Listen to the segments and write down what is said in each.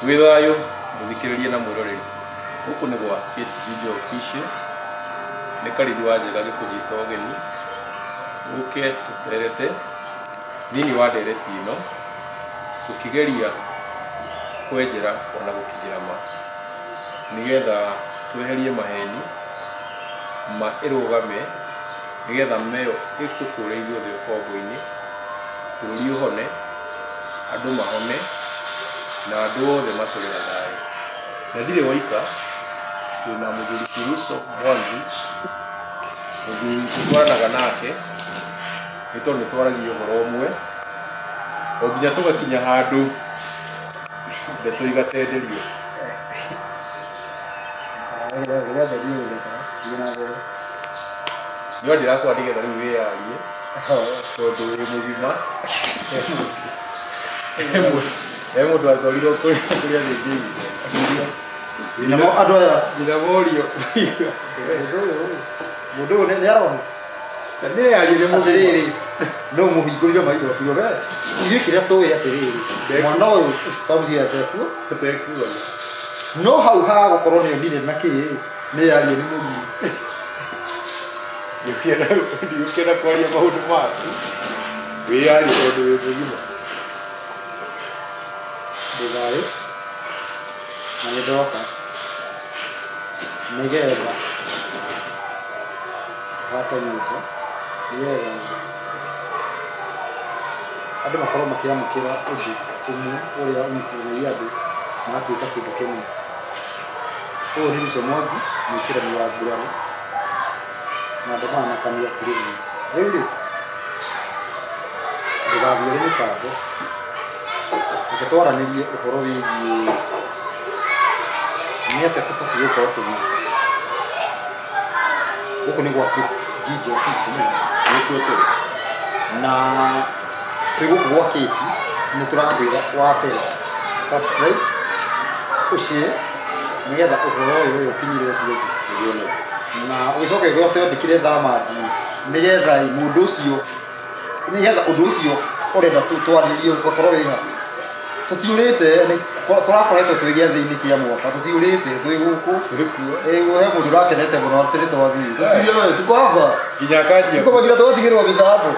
Wĩ thayũ mũthikĩrĩria na mwĩroreri, gũkũ nĩ gwa Kate Juja Official, nĩ Karithi wa Njega gĩkũnyita ũgeni, ũke tũterete thĩinĩ wa ndereti ĩno, tũkĩgeria kwenjera ona gũkinyĩra ma, nĩgetha tweherie maheni, ma ĩrũgame, nĩgetha ma ĩyo ĩtũkũre ithuothe ũkombo-inĩ, bũrũri ũhone, andũ mahone, na andũ othe matũre na thayũ. Na ndirĩ woika, twĩna mũthuri Kiruso Mwangi, mũthuri tũtwaranaga nake, nĩ tondũ nĩ twaragia ũhoro ũmwe, o nginya tũgakinya handũ ndeto igatenderio. No ndĩrakwa nĩgetha rĩu wĩyarie tondũ wĩ mũgima. He mũndũ atwarirwo kũrĩa athĩnjĩirwo. Namo andũ aya Nginya morio. Mũndũ ũyũ nĩ arona. Na nĩ yarie nĩ mũgima. Atĩrĩrĩ, no mũhingũrire maitho akiuga we ithuĩ kĩrĩa tũĩ atĩrĩrĩ, mwana ũyũ tamuciĩ atekuo. Atekuona. No hau ha gũkorwo nĩ onire na kĩ nĩ yarie nĩ mũgima. Ndigũkĩenda kwaria maũndũ maku. Wĩyarie tondũ wĩ mũgima. Ndĩ thayũ na nĩ ndoka nĩgetha hate nyũmba nĩgetha andũ makorwo makĩamũkĩra ũndũ ũmwe ũrĩa ũnyitithanagia andũ magatuĩka kĩndũ kĩmwe. Ũyũ nĩ Ruco Mwangi, mwĩkĩrani wa nguraro na ndomaga na kanua ti rũrĩmĩ. Rĩu rĩ, ndũgathiore mĩtambo, reke twaranĩrie ũhoro wĩgiĩ nĩ atĩa tũbatiĩ gũkorwo tũgĩka. Gũkũ nĩ gwa Kate Gigi Official Nĩkuo tũrĩ. Na twĩ gũkũ gwa Kate nĩ tũrakwĩra wa mbere subscribe, ũshare nĩgetha ũhoro ũyũ ũyũ ũkinyĩre ũcio ũngĩ. Nĩguo nĩguo. Na ũgĩcoke ũgĩote wandĩkĩre thamanji nĩgetha mũndũ ũcio nĩgetha ũndũ ũcio ũrenda twarĩrĩrie ũgakorwo wĩ ha. Tũtiũrĩte nĩ tũrakoretwo twĩ gĩathĩ-inĩ kĩa mwaka tũtiũrĩte twĩ gũkũ. Tũrĩ kuo. Ĩ he mũndũ ũrakenete mũno atĩ nĩ twathiĩ. Tũtiũĩ tuko hapa. Nginya akanjia Tuko nginya twatigĩrwo mĩtambo.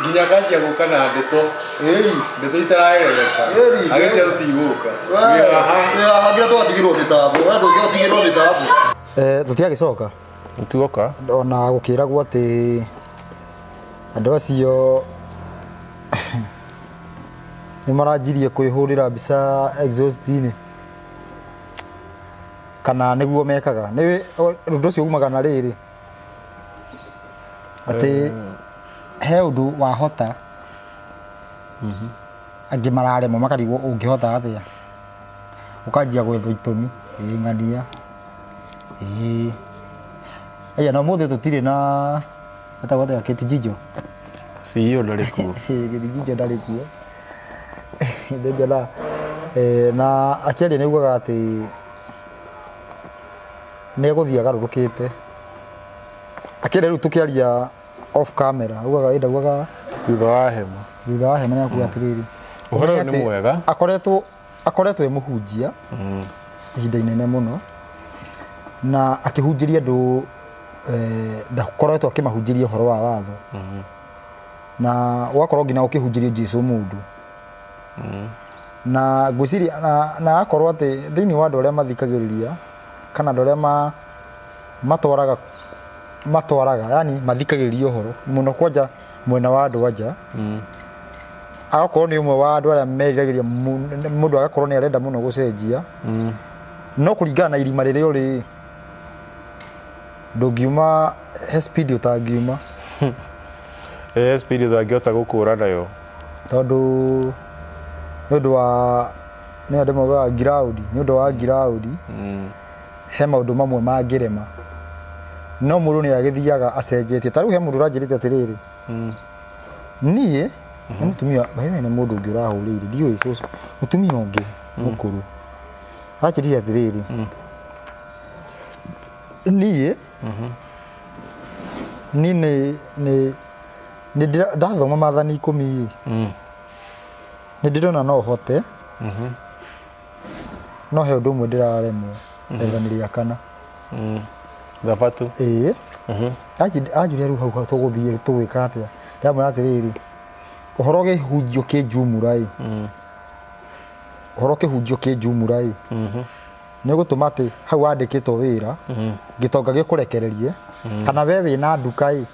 Nginya akanjia gũka na ndeto. Ĩni. Ndeto itaraeleweka. Ĩni. Agĩcia tũtigũka. Twĩ haha. Twĩ haha nginya twatigĩrwo mĩtambo. We ndũngĩtigĩrwo mĩtambo. Tũtiagĩcoka. Tũtigoka. Ona gũkĩragwo atĩ andũ acio nĩ maranjirie kwĩhũrĩra mbica exhaust-inĩ kana nĩguo mekaga. Nĩ ũndũ ũcio umaga na rĩrĩ atĩ he ũndũ wahota angĩ mararemwo makarigwo ũngĩhota atĩa, ũkanjia gwetha itũmi, ĩĩ ng'ania, ĩĩ. Aya na ũmũthĩ tũtirĩ na etagwo atĩa Kate Jijo? CEO ndarĩ kuo. Kate Jijo ndarĩ kuo. Nĩnjona eh, na akĩaria nĩ augaga atĩ nĩ egũthiĩ agarũrũkĩte. Akĩaria rĩu tũkĩaria off camera augaga ĩ ndaugaga Thutha wa hema. Thutha wa hema nĩ akuga atĩrĩrĩ. Ũhoro ũyũ nĩ atĩ mwega. Akoretwo akoretwo e mũhunjia ihinda inene mũno na akĩhunjĩria andũ eh, ndakoretwo akĩmahunjĩria ũhoro wa watho na ũgakorwo nginya ũkĩhunjĩria Jesu mũndũ na ngwĩciria na, na akorwo atĩ thĩinĩ wa andũ arĩa mathikagĩrĩria kana andũ arĩa ma, matwaraga matwaraga yani mathikagĩrĩria ũhoro mũno kwanja mwena wa andũ anja agakorwo nĩ ũmwe wa andũ arĩa meriragĩria mũndũ agakorwo nĩ arenda mũno gũcenjia no kũringana na irima rĩrĩa ũrĩ ndũngiuma he speed ũtangiuma. He speed ũtangĩhota gũkũra nayo. Tondũ nĩ ũndũ wa nĩ andũ maugaga ngiraũndi nĩ ũndũ wa ngiraũndi he maũndũ mamwe mangĩrema no mũndũ nĩ agĩthiaga acenjetie. Ta rĩu he mũndũ ũranjĩrĩte atĩrĩrĩ, niĩ nĩ mũtumia by the way nĩ mũndũ ũngĩ ũrahũrĩire ndiũĩ cũcũ mũtumia ũngĩ mũkũrũ aranjĩrire atĩrĩrĩ, niĩ niĩ nĩ nĩ nĩ ndathoma maathani ikũmi rĩ, nĩ ndĩrona no hote. No he ũndũ ũmwe ndĩraremwo, rĩathani rĩa kana. Thabatũ. Ĩĩ. Anjũria rĩu hau hau tũgũthiĩ tũgwĩka atĩa? Ndamwĩra atĩrĩrĩ, ũhoro kĩhunjio kĩ njumura ĩ, ũhoro kĩhunjio kĩ njumura ĩ, nĩ ũgũtũma atĩ hau wandĩkĩtwo wĩra gĩtonga gĩkũrekererie, kana we wĩna nduka ĩ,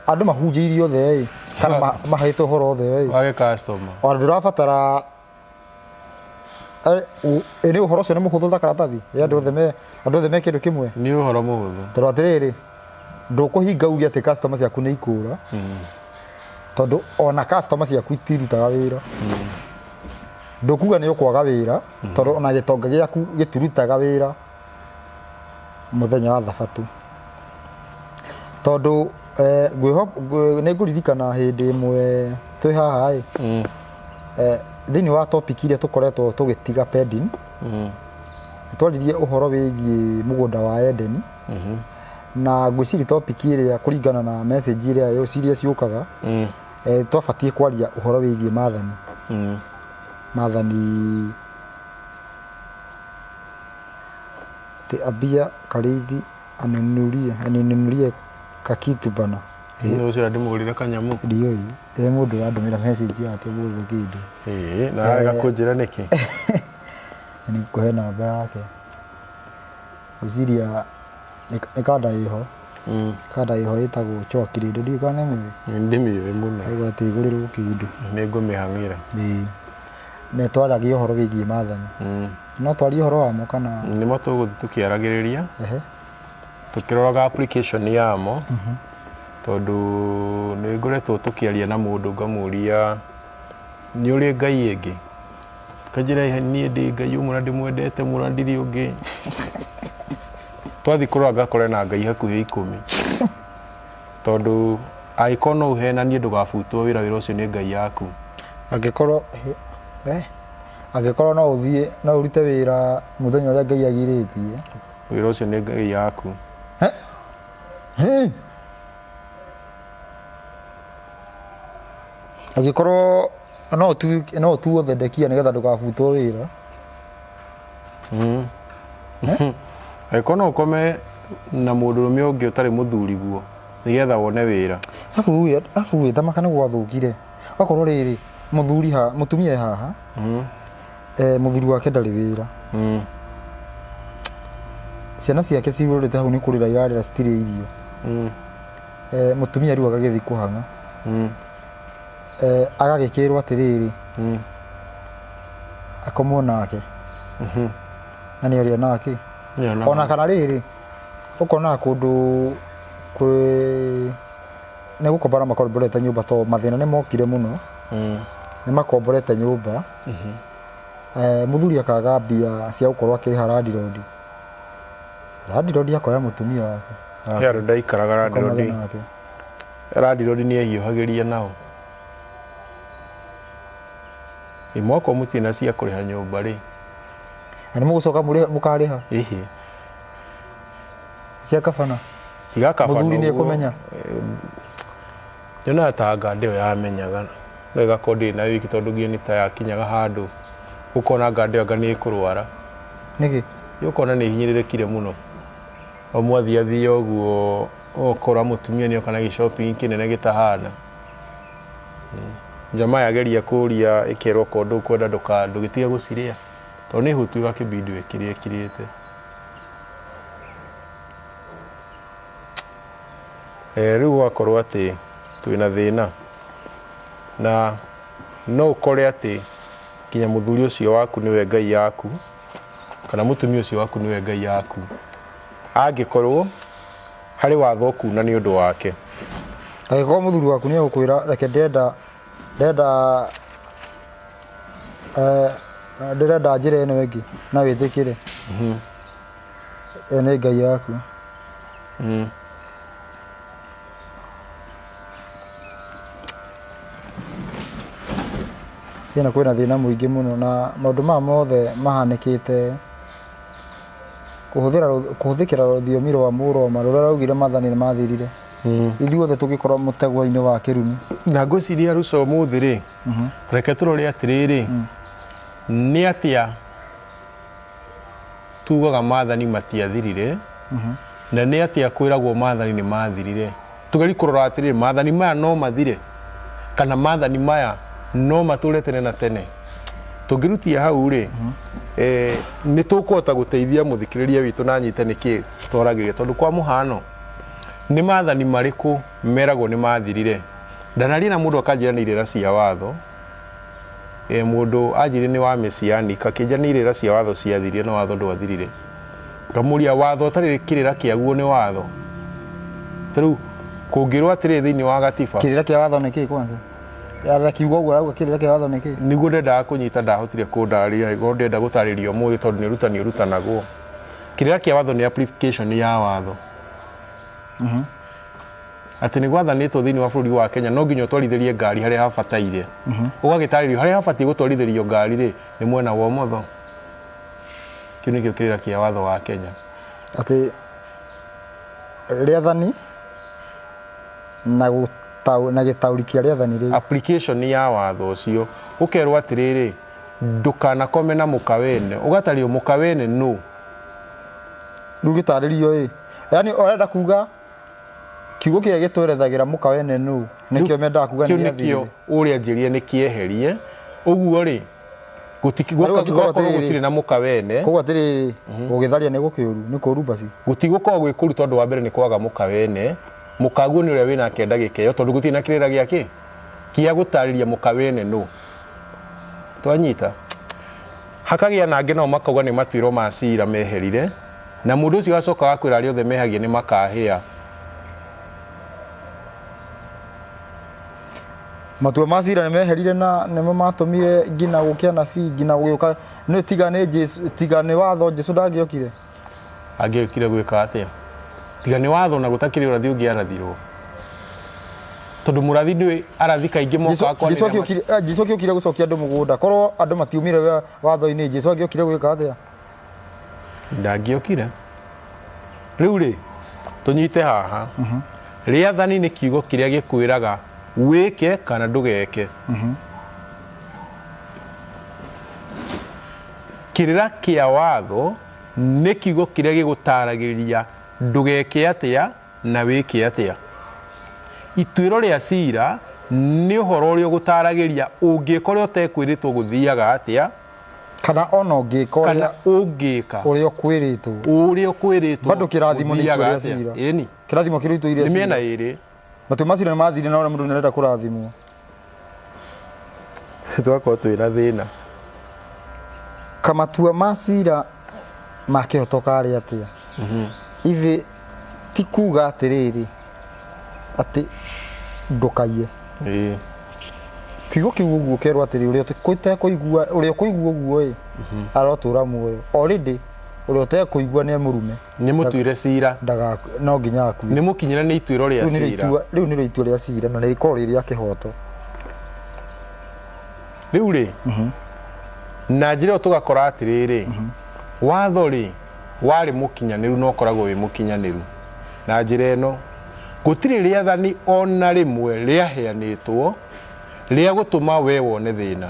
andũ mahunjĩirio othe ĩ, kana maheĩtwo ũhoro othe ĩ, Wage customer. Ona ndũrabatara ĩ nĩ ũhoro ũcio nĩ mũhũthũ ta karatathi ĩ andũ othe me kĩndũ kĩmwe. Nĩ ũhoro mũhũthũ. Tondũ atĩrĩrĩ, ndũkũhinga uge atĩ customer ciaku nĩ ikũra, tondũ ona customer ciaku itirutaga wĩra. Ndũkuga nĩ ũkwaga wĩra, tondũ ona gĩtonga gĩaku gĩtirutaga wĩra mũthenya wa Thabatũ. Tondũ nĩ ngũririkana hĩndĩ ĩmwe twĩ haha ĩ, thĩinĩ wa topic iria tũkoretwo tũgĩtiga pending, twaririe ũhoro wĩgiĩ mũgũnda wa Edeni, na ngwĩciria topic ĩrĩa kũringana na message ĩrĩa iria ciũkaga, twabatiĩ kwaria ũhoro wĩgiĩ maathani. Maathani atĩ ambia Karĩithi anunurie aninunurie kakitu bana. Nĩ ũcio ndĩmũgũrĩre kanyamũ. Ndiũĩ ĩ mũndũ ũrandũmĩra message atĩ mũgũrĩre kĩndũ. Ĩĩ, na arega kũnjĩra nĩkĩ? Nĩ ngũhe namba yake. Ngwĩciria nĩ kanda ĩho. Kanda ĩho ĩtagwo Chwa Kĩrĩndĩ, ndiũĩ kana nĩ mũĩ. Nĩ ndĩmĩũĩ mũno. Auga atĩ ĩgũrĩrwo kĩndũ. Nĩ ngũmĩhang'ĩra. Ĩĩ. Na twaragia ũhoro wĩgiĩ maathani. No twarie ũhoro wamo kana? Nĩmo tũgũthiĩ tũkĩaragĩrĩria. Tũkĩroraga application yamo, tondũ nĩ ngoretwo tũkĩaria na mũndũ ngamũria, nĩ ũrĩ Ngai ĩngĩ? Akanjĩra niĩ ndĩ Ngai ũmwe na ndĩmwendete mũno na ndirĩ ũngĩ. Twathiĩ kũrora ngakora ena Ngai hakuhĩ 10. Tondũ angĩkorwo no ũhenanie ndũgabutwo wĩra, wĩra ũcio nĩ Ngai yaku. Angĩkorwo angĩkorwo no ũthiĩ no ũrute wĩra mũthenya ũrĩa Ngai agirĩtie, wĩra ũcio nĩ Ngai yaku. He? Angĩkorwo no ũtuo Thedekia nĩgetha ndũgabutwo wĩra. Angĩkorwo no ũkome na mũndũrũme ũngĩ ũtarĩ mũthuriguo nĩgetha wone wĩra. Arabu wĩthamaka nĩ gwathũkire. Okorwo rĩrĩ mũthuri ha mũtumia e haha, mũthuri wake ndarĩ wĩra. Ciana ciake cirũrĩte hau nĩ kũrĩra irarĩra citirĩ irio. Mũtumia rĩu agagĩthiĩ kũhang'a. Agagĩkĩrwo atĩrĩrĩ, akomwo nake. Na nĩ arĩa nake. Ona kana rĩrĩ, ũkonaga kũndũ kwĩ nĩ gũkombora makomborete nyũmba, tondũ mathĩna nĩ mokire mũno. Nĩ makomborete nyũmba. Mũthuri akaga mbia cia gũkorwo akĩrĩha landlord. Landlord akoya mũtumia wake. He andũ ndaikaraga akomage landlord nake. Landlord nĩ ehiũhagĩria nao. Ĩ mwakorwo mũtirĩ na cia kũrĩha nyũmba rĩ. Na nĩ mũgũcoka mũkarĩha? Ĩhĩ. Cia kabana. Cigakabana. Mũthuri nĩ ũguo. ekũmenya? Nyonaga ta anga ndĩyo yamenyaga, no ĩgakorwo ndĩrĩ na wiki, tondũ nginya nĩ ta yakinyaga handũ ũkona anga ndĩyo anga nĩ ĩkũrwara. Nĩkĩ? Ũkona nĩ ĩhinyĩrĩrĩkire mũno. O mwathiathia ũguo ũgakora mũtumia nĩ oka na gĩ-shopping kĩnene gĩtahana. Jamaa yageria kũria ĩkerwo okorwo ndũkwenda ndũgĩtige gũcirĩa, tondũ nĩ hũtu ĩgakĩbidi ĩkĩrĩe ĩkirĩte. Rĩu gũgakorwo atĩ twĩna thĩna, na no ũkore atĩ nginya mũthuri ũcio waku nĩwe Ngai yaku, kana mũtumia ũcio waku nĩwe Ngai yaku, angĩkorwo harĩ watho ũkuna nĩ ũndũ wake. Angĩkorwo mũthuri waku nĩ egũkwĩra reke ndĩrenda ndĩrenda njĩra ĩno ĩngĩ na wĩtĩkĩre, ĩyo nĩ Ngai yaku. Ĩno kwĩna thĩna mũingĩ mũno, na maũndũ maya mothe mahanĩkĩte kũhũthĩra kũhũthĩkĩra rũthiomi rwa Mũroma rũrĩa raugire maathani nĩ mathirire. Ithuothe tũgĩkorwo mũtego-inĩ wa kĩrumi. Na ngwĩciria Ruco ũmũthĩ rĩ, reke tũrore atĩrĩrĩ, Nĩ atĩa tugaga maathani matiathirire, na nĩ atĩa kwĩragwo maathani nĩ mathirire? Tũgerie kũrora atĩrĩrĩ, maathani maya no mathire kana maathani maya no matũre tene na tene? Tũngĩrutia hau rĩ, nĩ tũkũhota gũteithia mũthikĩrĩria witũ na anyite nĩkĩ twaragĩrĩria. Tondũ kwa mũhano, nĩ maathani marĩkũ meragwo nĩ mathirire? Ndanaria na mũndũ akanjĩra nĩ irĩra cia watho. Mũndũ anjĩrire nĩ wa messianic, akĩnjĩra nĩ irĩra cia watho ciathirire no watho ndwathirire. Ngamũria watho ũtarĩ kĩrĩra kĩaguo nĩ watho? Ta rĩu kũngĩrwo atĩrĩrĩ thĩinĩ wa gatiba. Kĩrĩra kĩa watho nĩ kĩĩ kwanza? Ara kiugo ũguo arauga kĩrĩra kĩa watho nĩ kĩĩ? Nĩguo ndendaga kũnyita ndahotire kũndarĩria angĩkorwo ndĩrenda gũtarĩria ũmũthĩ tondũ nĩ ũrutani ũrutanagwo. Kĩrĩra kĩa watho nĩ application ya watho. Atĩ nĩ gwathanĩtwo thĩinĩ wa bũrũri wa Kenya no nginya ũtwarithĩrie ngari harĩa habataire. Ũgagĩtarĩrio harĩa habatiĩ gũtwarithĩrio ngari rĩ nĩ mwena wa ũmotho. Kĩu nĩkĩo kĩrĩra kĩa watho wa Kenya. Atĩ rĩathani na gũtaũ, na gĩtaũri kĩa rĩathani rĩu. Application ya watho ũcio. Ũkerwo atĩrĩrĩ, ndũkanakome na mũka wene. Ũgatarĩrio mũka wene nũ? Rĩu gĩtarĩrio ĩ, yaani ũrenda kuga kiugo kĩrĩa gĩtwerethagĩra mũka wene nũ nĩkĩo mendaga kuga Kĩu nĩ nĩkĩo gĩathirire. ũrĩa njĩrire nĩ kĩeherie. Ũguo rĩ, Na rĩu angĩkorwo gũgakorwo atĩrĩrĩ, gũtirĩ na mũka wene. Koguo atĩrĩrĩ, gũgĩtharia nĩ gũkĩũru, nĩ kũũru basi. Gũtigũkorwo gwĩ kũru tondũ wa mbere nĩ kwaga mũka wene. Mũkaguo nĩ ũrĩa wĩnake ndagĩka ĩyo tondũ gũtirĩ na kĩrĩra gĩa kĩ? Kĩa gũtarĩria mũka wene nũ. Twanyita? Hakagĩa na angĩ nao makauga nĩ matuĩro ma cira meherire, na mũndũ ũcio agacoka agakwĩra arĩa othe mehagia nĩ makahĩa. Matua ma cira nĩ meherire na nĩmo matũmire nginya gũke anabii nginya gũgĩũka nĩ tiga nĩ Jesu tiga nĩ watho Jesu ndangĩokire. Angĩokire gwĩka atĩa? Tiga nĩ watho na gũtakĩrĩ ũrathi ũngĩarathirwo. Tondũ mũrathi ndũĩ arathi kaingĩ Jesu mokaga Jesu kwanĩrĩra angĩokire Jesu angĩokire gũcokia andũ mũgũnda korwo andũ matiumire watho-inĩ Jesu angĩokire gwĩka atĩa? Ndangĩokire. Rĩu rĩ, tũnyite haha. Rĩathani nĩ kiugo kĩrĩa gĩkwĩraga wĩke kana ndũgeke. Kĩrĩra kĩa watho nĩ kiugo kĩrĩa gĩgũtaragĩria ndũgeke atĩa na wĩke atĩa. Ituĩro rĩa cira nĩ ũhoro ũrĩa ũgũtaragĩria ũngĩka ũrĩa ũtekwĩrĩtwo gũthiaga atĩa Kana ona ũngĩka kana ũrĩa ũngĩka ũrĩa ũkwĩrĩtwo. Ũrĩa ũkwĩrĩtwo Bado kĩrathimo nĩ gũthiaga itua rĩa atĩa. cira. Ĩni. Kĩrathimo kĩrĩ itua rĩa Nĩ mĩena cira. ĩrĩ. Matua ma cira nĩ mathirire na ũrĩa mũndũ nĩ arenda kũrathimwo. Twakorwo twĩna thĩna. Kamatua ma cira ma kĩhoto karĩ atĩa? Ithe ti kuga atĩrĩrĩ atĩ ndũkaiye. Kiugo kĩu ũguo kerwo atĩrĩ ũrĩa ũtekũigua ũrĩa ũkũigua ũguo ĩ arotũra muoyo. Already ũrĩa ũtekũigua nĩ mũrume. Nĩ mũtuire cira. Ndaga no nginya akue. Nĩ mũkinyĩre nĩ ituĩro rĩa Rĩu nĩrĩo cira. itua rĩu nĩrĩo itua rĩa cira na rĩkorwo rĩ rĩa kĩhoto. Rĩu rĩ, na njĩra ĩyo tũgakora atĩrĩrĩ, watho rĩ warĩ mũkinyanĩru na ũkoragwo wĩ mũkinyanĩru na njĩra ĩno, gũtirĩ rĩathani ona rĩmwe rĩaheanĩtwo rĩa gũtũma we wone thĩna.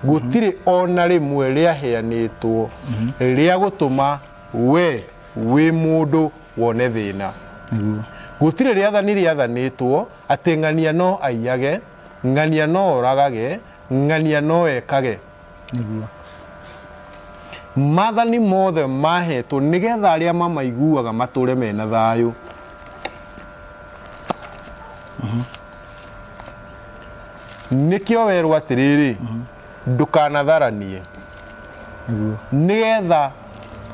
Gũtirĩ ona rĩmwe rĩaheanĩtwo rĩa gũtũma we wĩ mũndũ wone thĩna. Nĩguo. Gũtirĩ rĩathani rĩathanĩtwo atĩ ng'ania no aiyage, ng'ania no oragage, ng'ania no ekage. Nĩguo. Maathani mothe mahetwo nĩgetha arĩa mamaiguaga matũre mena thayũ. Nĩkĩo werwo atĩrĩrĩ, ndũkanatharanie. Nĩguo. Nĩgetha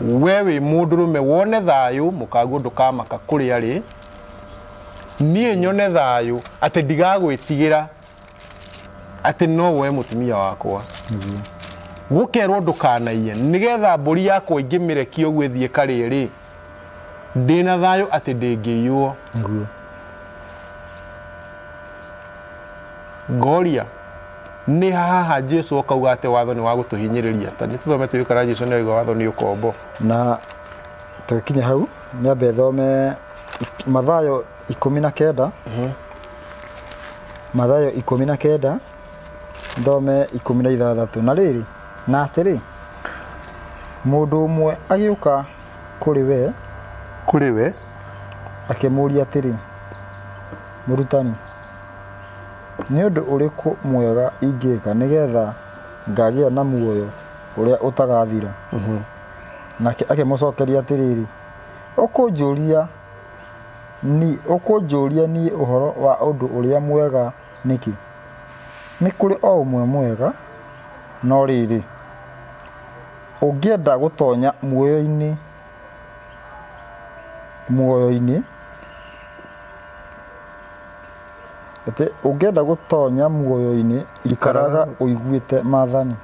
we wĩ mũndũrũme wone thayũ, mũkaguo ndũkamaka kũrĩa arĩ, niĩ nyone thayũ atĩ ndigagwĩtigĩra atĩ no woe mũtumia wakwa. Nĩguo. Gũkerwo ndũkanaiye, nĩgetha mbũri yakwa ingĩmĩrekia ũguo ĩthiĩ ĩkarĩe rĩ, ndĩna thayũ atĩ ndĩngĩiywo. Nĩguo. Ngoria nĩ haha Jesu okauga atĩ watho nĩ wa gũtũhinyĩrĩria. Ta nĩ tũthome tũĩ kana Jesu nĩ oiga watho nĩ ũkombo. Na tũgĩkinya hau nyambe thome Mathayo 19. Mathayo 19. Thome 16. Na rĩrĩ, na atĩrĩ, mũndũ ũmwe agĩũka kũrĩ we Kũrĩ we. Akĩmũũria atĩrĩ, Mũrutani, nĩ ũndũ ũrĩkũ mwega ingĩka nĩgetha ngagĩa na muoyo ũrĩa ũtagathira? Nake akĩmũcokeria atĩrĩrĩ, Ũkũnjũria ni ũkũnjũria niĩ ũhoro wa ũndũ ũrĩa mwega nĩkĩ? Nĩ kũrĩ o ũmwe mwega, no rĩrĩ, ũngĩenda gũtonya muoyo-inĩ muoyo-inĩ, atĩ ũngĩenda gũtonya muoyo-inĩ ikaraga ũiguĩte maathani.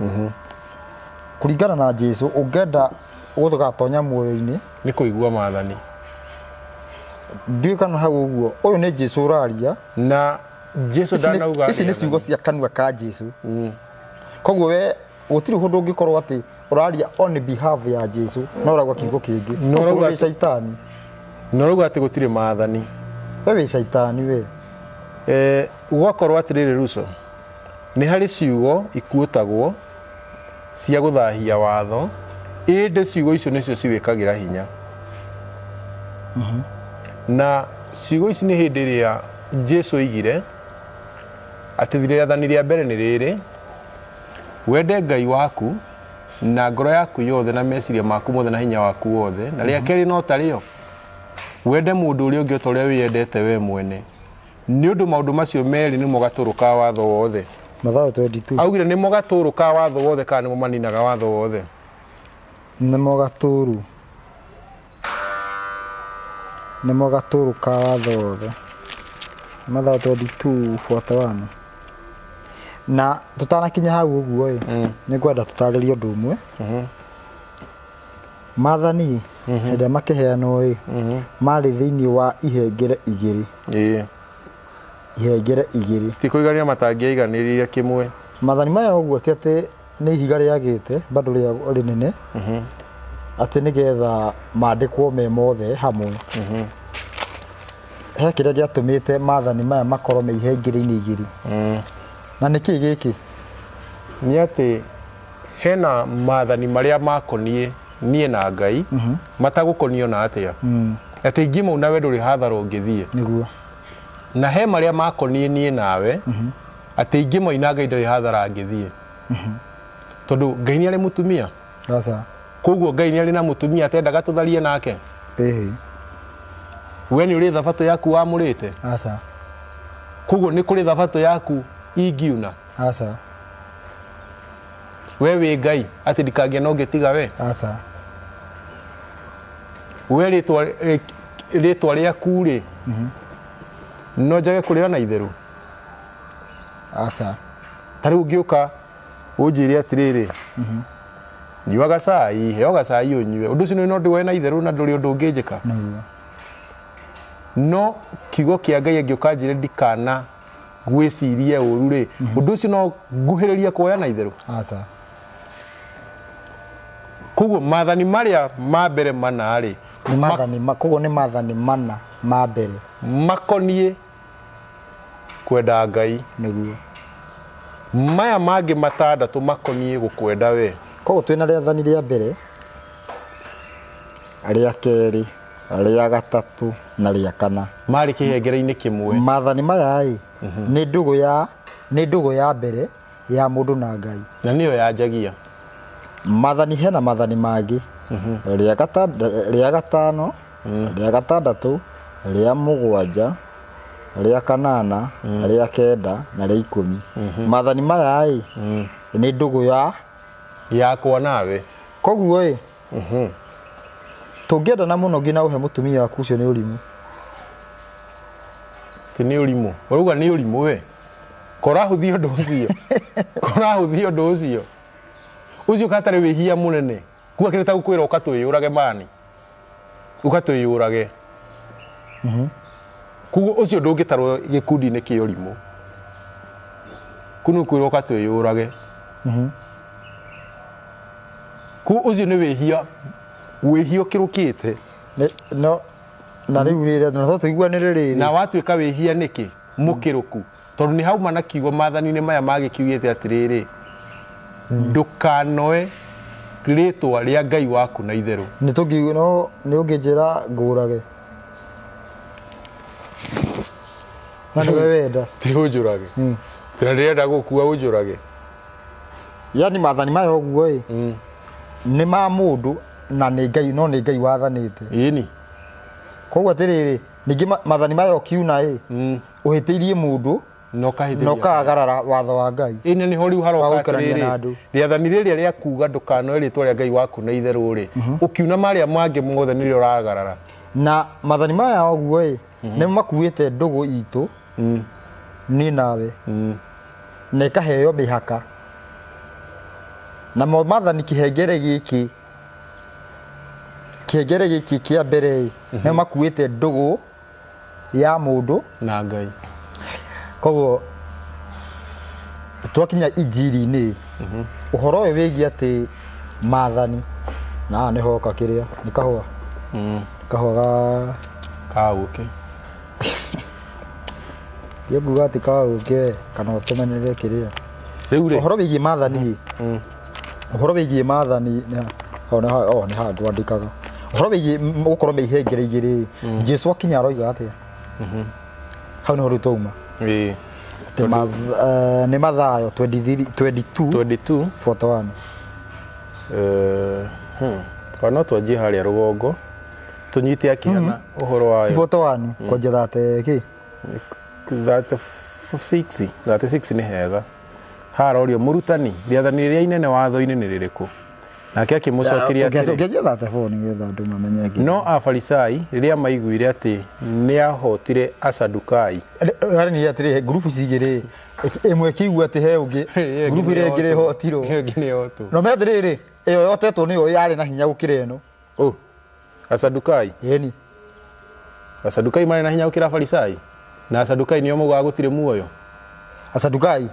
Kũringana na Jesu, ũngĩenda gũgatonya muoyo-inĩ Nĩ kũigua maathani. Ndiũĩ kana hau ũguo ũyũ nĩ Jesu ũraria. Na Jesu ndanauga Ici nĩ ciugo cia kanua ka Jesu. Koguo we gũtirĩ ũndũ ũngĩkorwo atĩ ũraria on behalf ya Jesu no ũrauga kiugo kĩngĩ. No Ũkorwo ũrauga wĩ caitani. Na ũrauga atĩ gũtirĩ maathani. We wĩ caitani we. Gwakorwo atĩrĩrĩ Ruco, nĩ harĩ ciugo ikuũtagwo cia gũthahia watho, ĩndĩ ciugo icio nĩcio ciwĩkagĩra hinya. Na ciugo ici nĩ hĩndĩ ĩrĩa Jesu oigire atĩ rĩathani rĩa mbere nĩ rĩrĩ, wende Ngai waku na ngoro yaku yothe na meciria maku mothe na hinya waku wothe, na rĩa kerĩ no ta rĩo, wende mũndũ ũrĩa ũngĩ o ta ũrĩa wĩyendete we mwene. Nĩ ũndũ maũndũ macio merĩ nĩmo gatũrũ ka watho wothe. Mathayo 22. Augire nĩmo gatũrũ ka watho wothe kana nĩmo maninaga watho wothe? Nĩmo gatũrũ. Nĩmo gatũrũ ka watho wothe. Mathayo 22:41. Na tũtanakinya hau ũguo ĩ, nĩ ngwenda tũtarĩrie ũndũ ũmwe. Maathani hĩndĩ ĩrĩa makĩheanwo ĩ, marĩ thĩinĩ wa ihengere igĩrĩ. Ihengere igĩrĩ. Ti kũiganĩra matangĩaiganĩrire kĩmwe. Maathani maya ũguo ti atĩ nĩ ihiga rĩagĩte bado rĩa rĩnene atĩ nĩgetha mandĩkwo me mothe hamwe. He kĩrĩa gĩatũmĩte maathani maya makorwo me ihengere-inĩ igĩrĩ. Na nĩ kĩĩ gĩkĩ? Nĩ atĩ hena maathani marĩa makoniĩ niĩ na Ngai matagũkoniĩ ona atĩa. Atĩ ingĩmauna we ndũrĩ hathara ũngĩthiĩ. Nĩguo. Na he marĩa makoniĩ niĩ nawe atĩ ingĩmoina Ngai ndarĩ hathara angĩthiĩ. Tondũ Ngai nĩ arĩ mũtumia. Aca. Koguo Ngai nĩ arĩ na mũtumia atendaga tũtharie nake. Ĩhĩ. We nĩ ũrĩ thabatũ yaku wamũrĩte. Aca. Koguo nĩ kũrĩ thabatũ yaku ingiuna. Aca. We wĩ Ngai atĩ ndikangĩa na ũngĩ tiga we. Aca. We rĩtwa rĩaku rĩ, no njage kũrĩo na itherũ. Aca. Ta rĩu ũngĩũka ũnjĩre atĩrĩrĩ, nyua gacai, heo gacai ũnyue, ũndũ ũcio no ndĩwoe na itherũ na ndũrĩ ũndũ ũngĩnjĩka. Nĩguo. No kiugo kĩa Ngai angĩũka anjĩre ndikana gwĩcirie ũru rĩ, ũndũ ũcio no nguhĩrĩrie kuoya na itherũ. Aca. Koguo maathani marĩa ma mbere mana rĩ, Nĩ maathani ma, koguo nĩ maathani mana ma mbere. Makoniĩ kwenda Ngai. Nĩguo. Maya mangĩ matandatũ makoniĩ gũkwenda we. Koguo twĩna rĩathani rĩa mbere, rĩa kerĩ, rĩa gatatũ na rĩa kana. Marĩ kĩhengere-inĩ kĩmwe. Maathani maya ĩ, nĩ ndũgũ ya, nĩ ndũgũ ya mbere ya mũndũ na Ngai. Na nĩyo yanjagia. Maathani hena maathani mangĩ. Rĩa rĩa gatano, rĩa gatandatũ, rĩa mũgwanja, rĩa kanana, rĩa kenda na rĩa 10. Maathani maya ĩ, nĩ ndũgũ ya Yakwa nawe. Koguo ĩ, tũngĩendana mũno nginya ũhe mũtumia waku, ũcio nĩ ũrimũ. Ti nĩ ũrimũ. Ũrauga nĩ ũrimũ we. Korahũthia ũndũ ũcio. Korahũthia ũndũ ũcio. Ũcio katarĩ wĩhia mũnene. Kuga kĩrĩ ta gũkwĩra ũka twĩyũrage mani. Ũka twĩyũrage. Koguo ũcio ndũngĩtarwo gĩkundi-inĩ kĩa ũrimũ. Kũu nĩ kwĩrwo ũka twĩyũrage. Koguo ũcio nĩ wĩhia, wĩhia ũkĩrũkĩte. No na rĩu rĩrĩ, na no tũiguanĩre rĩrĩ. Na watuĩka wĩhia nĩkĩ? Mũkĩrũku. Tondũ nĩ hauma na kiugo maathani-inĩ maya magĩkiugĩte atĩrĩrĩ, ndũkanoe rĩtwa rĩa Ngai waku na itherũ. Nĩ tũngiuga no nĩ ũngĩnjĩra ngũrage. Na nĩwe wenda. Ti ũnjũrage. Tena ndĩrenda gũkua ũnjũrage. Yani maathani maya ũguo ĩ nĩ ma mũndũ na nĩ Ngai, no nĩ Ngai wathanĩte. Ĩni. Koguo atĩrĩrĩ, ningĩ maathani maya ũkiuna ĩ ũhĩtĩirie mũndũ Na ũkahĩtĩria. Na ũkaagarara watho wa Ngai. Ĩni nĩho rĩu Wa haroka gũikarania na atĩrĩrĩ, andũ. Rĩathani rĩrĩa rĩa kuga ndũkanoe rĩtwa rĩa Ngai waku na itherũ rĩ, ũkiuna marĩa mangĩ mothe nĩrĩo ũragarara. Na maathani maya ũguo ĩ nĩ makuĩte ndũgũ itũ niĩ nawe na ĩkaheo mĩhaka. Namo maathani kĩhengere gĩkĩ, kĩhengere gĩkĩ kĩa mbere ĩ nĩ makuĩte ndũgũ ya mũndũ na Ngai. Koguo twakinya injiri-inĩ, ũhoro ũyũ wĩgiĩ atĩ maathani na haha nĩho hoka kĩrĩa nĩ kahũa, kahũa ga Ka ũkĩ. Ndiĩ atĩ ka ũkĩ kana ũtũmenyerere kĩrĩa. Rĩu rĩ, Ũhoro wĩgiĩ maathani, ũhoro wĩgiĩ maathani oh, nĩ haha ngwandĩkaga ũhoro wĩgiĩ gũkorwo me ihengere igĩrĩ. Jesu akinya aroiga atĩa? Hau nĩho rĩu twauma. Atĩ nĩ Mathayo 23 22 22 41. Ona no twanjie harĩa rũgongo tũnyite akĩhana ũhoro wayo. 41 kwanjia thate kĩ? 36, 36 nĩ hega. Harorio, mũrutani, rĩathani rĩrĩa inene watho-inĩ nĩ rĩrĩkũ? Nake akĩmũcokeria atĩrĩ, Ũngĩanjia 34 nĩgetha andũ mamenye ngĩ. No Afarisai rĩrĩa maiguire atĩ nĩahootire Asadukai, Harĩ nĩ atĩrĩ, ngurubu ici igĩrĩ, ĩmwe ĩkĩigua atĩ he ũngĩ, ngurubu ĩrĩa ĩngĩ ĩhotirwo. Ĩyo ĩngĩ nĩĩhootwo. No me atĩrĩrĩ, ĩyo yotetwo nĩyo yarĩ na hinya gũkĩra ĩno. Oh, Asadukai. Ĩni. Asadukai marĩ na hinya gũkĩra Afarisai, na Asadukai nĩo maugaga gũtirĩ muoyo. Asadukai,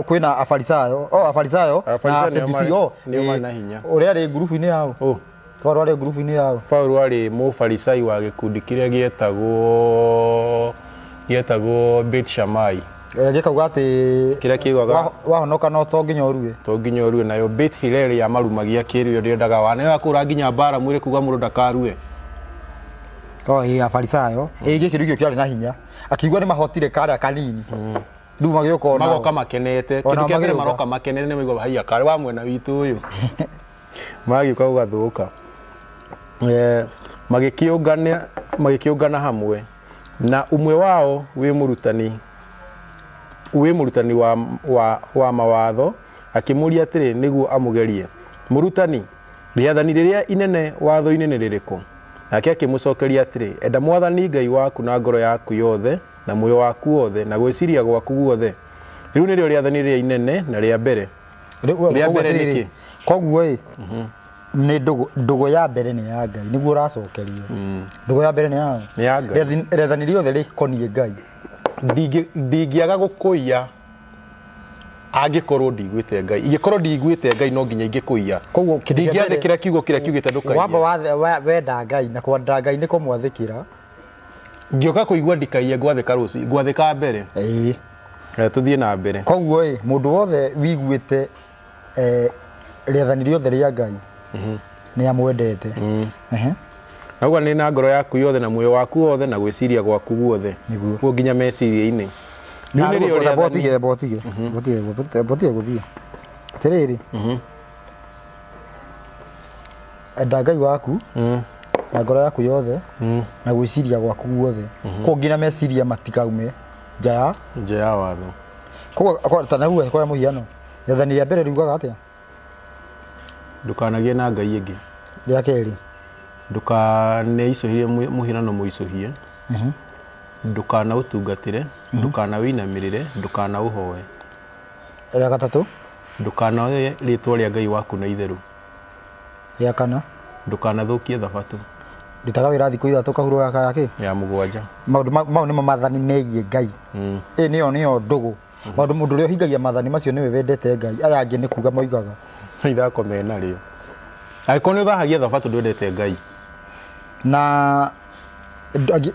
kwĩna Afarisayo, oh, Afarisayo na Afarisayo nĩo Asadusi, marĩ- oh, nĩo marĩ ĩ, na hinya. Ũrĩa arĩ ngurubu-inĩ yao. Oh. Paulo arĩ ngurubu-inĩ yao. Paulo arĩ mũfarisai wa gĩkundi kĩrĩa gĩetagwo Beit Shammai. Gĩkauga atĩ Kĩrĩa kiugaga wahonoka no to nginya ũrue. To nginya ũrue. Nayo Beit Hillel ya marumagia kĩrĩo ndĩendaga wa nayo yakũra nginya mbara mwĩrĩ kuga mũndũ ndakarue. Oh, ĩ Afarisayo, ĩ gĩkĩ nĩkĩo kĩarĩ na hinya. Akiuga nĩ mahotire karĩa kanini. Rĩu magĩũka onao. Magoka makenete. Onao Kĩndũ kĩa mbere magĩũka. Maroka makenete nĩ maigua haiya karĩ wa mwena witũ ũyũ. Magĩũka gũgathũka. Magĩkĩũngana hamwe na ũmwe wao wĩ mũrutani wa mawatho akĩmũria atĩrĩ nĩguo amũgerie, mũrutani, rĩathani rĩrĩa inene watho-inĩ nĩ rĩrĩkũ? Nake akĩmũcokeria atĩrĩ, enda Mwathani Ngai waku na ngoro yaku yothe na muoyo waku wothe na gwĩciria gwaku guothe. Rĩu nĩrĩo rĩathani rĩrĩa inene na rĩa mbere. Rĩa mbere nĩ kĩ? Koguo ĩ nĩ ndũgũ ya mbere nĩ ya Ngai, nĩguo ũracokerio. Ndũgũ ya mbere nĩ ya Nĩ ya Ngai. Rĩathani rĩothe rĩkoniĩ Ngai. Ndingĩaga gũkũiya angĩkorwo ndiguĩte Ngai. Ingĩkorwo ndiguĩte Ngai no nginya ingĩkũiya. Koguo kĩndũ kĩa mbere- Ndingĩathĩkĩra kiugo kĩrĩa kiugĩte ndũkaiye. Wamba wenda Ngai, na kwenda Ngai nĩ kũmwathĩkĩra. Ngĩũka kũigua ndikaiye, ngwathĩka rũci ngwathĩka mbere. Ĩĩ. Tũthiĩ na mbere. Koguo ĩ mũndũ wothe wiguĩte rĩathani rĩothe rĩa Ngai nĩ amwendete. Ehe. Nauga nĩ na ngoro yaku yothe na muoyo waku wothe na gwĩciria gwaku guothe. Nĩguo. Guo nginya meciria-inĩ. Na Rĩu nĩrĩo rĩathani. botige botige botige botige gũthiĩ atĩrĩrĩ, enda Ngai waku na ngoro yaku yothe na gwĩciria gwaku guothe. Koguo nginya meciria matikaume nja ya nja ya watho. Koguo ta naguo kwa mũhiano, rĩathani rĩa mbere riugaga atĩa? Ndũkanagĩe na ngai ĩngĩ. Rĩa kerĩ? Ndũkaneicũhie mũhianano mũicũhie, ndũkanaũtungatĩre, ndũkanawĩinamĩrĩre, ndũkanaũhoe. Rĩa gatatũ? Ndũkanoe rĩtwa rĩa Ngai waku na itherũ. Rĩa kana? Ndũkanathũkie thabatũ. Rutaga wĩra thikũ 3 kahuro gaka ya kĩ? Ya 7. Maũndũ mau nĩmo maathani megiĩ Ngai. Ĩ nĩyo ndũgũ. Maũndũ mũndũ ũrĩa ũhingagia maathani macio nĩwe wendete Ngai, aya angĩ nĩ kuga moigaga. Ithako menarĩo. Angĩkorwo nĩ ũthahagia thabatũ ndwendete Ngai. Na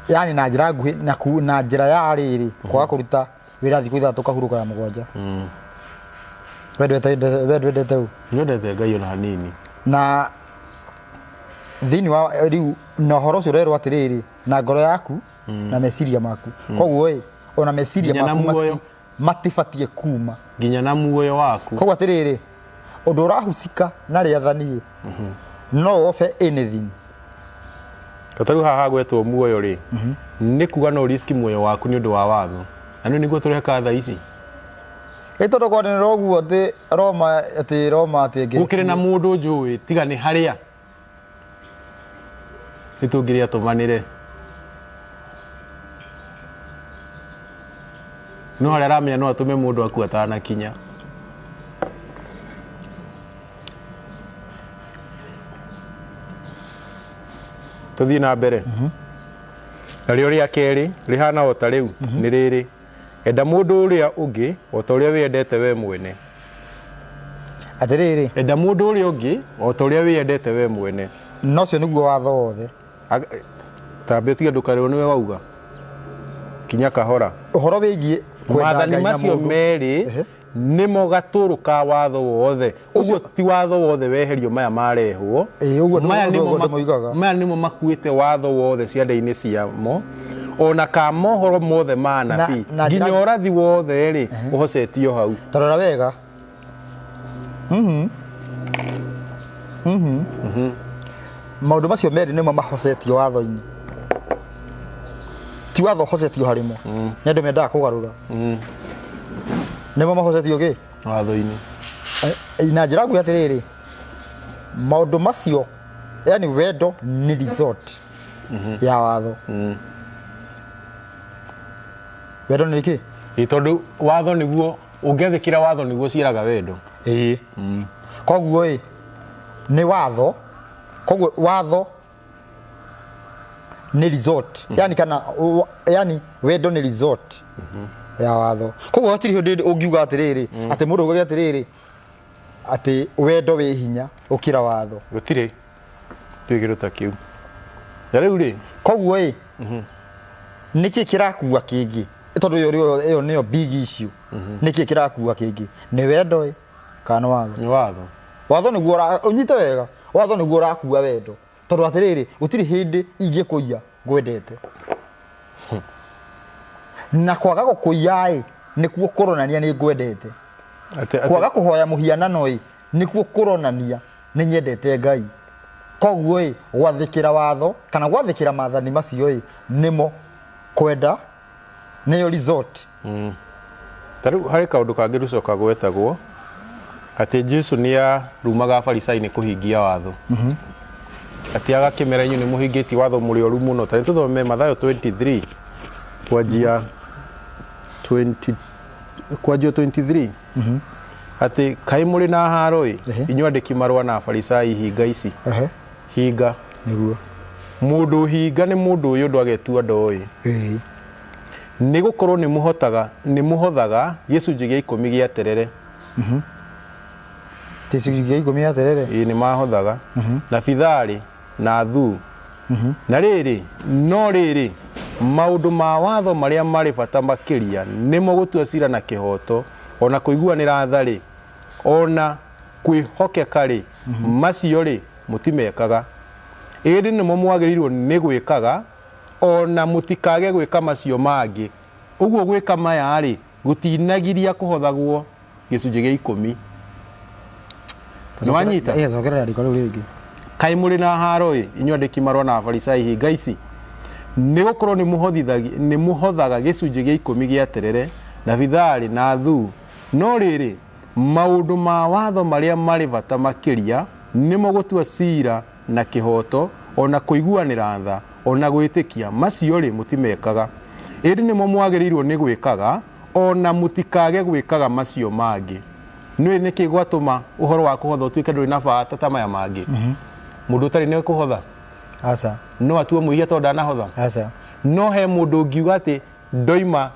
yani na njĩra nguhĩ na njĩra ya rĩrĩ kwaga kũruta. Wĩra thikũ 6 kahurũka ya 7. We ndwendete ũ? Nyendete Ngai ona hanini. Na thĩinĩ wa rĩu na ũhoro ũcio ũrerwo atĩrĩrĩ, na ngoro yaku na meciria maku. Koguo ĩ, ona meciria Nginya na maku muoyo. matibatiĩ kuma. Nginya na muoyo waku. Koguo atĩrĩrĩ, ũndũ ũrahusika na rĩathani ĩ, no obe anything. Ta rĩu haha hagwetwo muoyo rĩ, nĩ kuga no risk muoyo waku nĩ ũndũ wa watho. Na nĩ nĩguo tũreka thaa ici. Ĩ tondũ kwanĩrĩra ũguo atĩ Roma, atĩ Roma atĩ ĩngĩ. Gũkĩrĩ na mũndũ njũĩ tiga nĩ harĩa nĩ tũngĩrĩa tũmanĩre. No harĩa aramenya no atũme mũndũ akue atanakinya. Tũthiĩ na mbere. Narĩo rĩa kerĩ rĩhana o ta rĩu nĩ rĩrĩ, enda mũndũ ũrĩa ũngĩ o ta ũrĩa wĩyendete we mwene. Atĩrĩrĩ. Enda mũndũ ũrĩa ũngĩ o ta ũrĩa wĩyendete we mwene. Na ũcio nĩguo watho wothe. Tambia ũtige ndũkarĩrwo nĩwe wauga. Kinya kahora. Ũhoro wĩgiĩ kwenda Maathani Ngai na macio mũndũ. merĩ nĩmo gatũrũ ka watho wothe. Ũguo ti watho wothe weherio maya marehwo. Ĩĩ, ũguo nĩguo Maya nĩmo ũguo ndĩmoigaga. maya nĩmo makuĩte watho wothe ciande-inĩ ciamo, ona ka mohoro mothe ma anabii, na nginya njĩra- ũrathi wothe rĩ, ũhocetio hau. Ta rora wega. Maũndũ macio merĩ nĩmo mahocetio watho-inĩ. Ti watho ũhocetio harĩ mo. Nĩ andũ mendaga kũgarũra. Nĩmo mahocetio kĩ? Watho-inĩ. Na njĩra nguhĩ atĩrĩrĩ, maũndũ macio, yani wendo nĩ result ya watho. Wendo nĩ kĩ? Ĩ tondũ watho nĩguo ũngĩathĩkĩra watho nĩguo ũciaraga wendo. Ĩĩ. Koguo ĩ, nĩ watho, koguo watho nĩ result. Yani kana yani wendo nĩ result ya watho. Koguo hatirĩ hĩndĩ ũngiuga atĩrĩrĩ, atĩ mũndũ augage atĩrĩrĩ, atĩ wendo wĩ hinya ũkĩra watho. Gũtirĩ kĩndũ ta kĩu. Na rĩu rĩ, Koguo ĩ, nĩkĩ kĩrakua kĩngĩ? Tondũ ĩyo nĩyo big issue. Nĩkĩ kĩrakua kĩngĩ? Nĩ wendo ĩ, kana nĩ watho? Nĩ watho. Watho nĩguo ũnyite wega, watho nĩguo ũrakua wendo. Tondũ atĩrĩrĩ, gũtirĩ hĩndĩ ingĩkũiya ngwendete. Na kwaga gũkũiya ĩ, nĩkuo kũronania nĩ ngwendete. Kwaga kũhoya mũhianano ĩ, nĩkuo kũronania nĩ nyendete Ngai. Koguo ĩ, gwathĩkĩra watho kana gwathĩkĩra maathani macio ĩ, nĩmo kwenda, nĩyo result. Ta rĩu harĩ kaũndũ kangĩ tũcoka gwetagwo atĩ Jesu nĩ arumaga Afarisai nĩ kũhingia watho. Atĩ agakĩmera inyuĩ nĩ mũhingĩtie watho mũrĩ oru mũno. Ta nĩtũthome Mathayo 23 kwanjia 20 kwanjia 23 atĩ kaĩ mũrĩ na haro ĩ inyuĩ andĩki marũa na Afarisai hinga ici. Hinga. Nĩguo. Mũndũ hinga nĩ mũndũ ũyũ ũndũ agetua ndoĩ. Nĩ gũkorwo nĩ mũhotaga, nĩ mũhothaga gĩcunjĩ gĩa 10 gĩa terere. Gĩcunjĩ gĩa 10 gĩa terere? Ĩĩ nĩ mahothaga. Na bitharĩ na thuu. Na rĩrĩ, no rĩrĩ, maũndũ ma watho marĩa marĩ bata makĩria nĩmo gũtua cira na kĩhooto, o na kũiguanĩra tha-rĩ, o na kwĩhokeka-rĩ, macio-rĩ, mũtimekaga. Ĩndĩ nĩmo mwagĩrĩirwo nĩ gwĩkaga, o na mũtikage gwĩka macio mangĩ. Ũguo gwĩka maya-rĩ, gũtinagiria kũhothagwo gĩcunjĩ gĩa 10. Nĩwanyita? Ĩĩ, cokera rĩandĩko rĩu rĩngĩ. Kaĩ mũrĩ na haro-ĩ, inyuĩ andĩki marũa na Afarisai hinga ici! Nĩ gũkorwo nĩ mũhothaga gĩcunjĩ gĩa 10 gĩa terere, na bitharĩ, na thuu, no rĩrĩ, maũndũ ma watho marĩa marĩ bata makĩria, nĩmo gũtua cira na kĩhooto, o na kũiguanĩra tha, o na gwĩtĩkia, macio-rĩ, mũtimekaga. Ĩndĩ nĩmo mwagĩrĩirũo nĩ gwĩkaga, o na mũtikage gwĩkaga macio mangĩ. Nĩũĩ nĩkĩ gwatũma ũhoro wa kũhotha ũtuĩke ndũrĩ na bata ta maya mangĩ? Mũndũ ũtarĩ nĩoĩ kũhotha? Aca. No atuo mwĩhia tondũ ndanahotha? Aca. No he mũndũ ũngiuga atĩ ndoima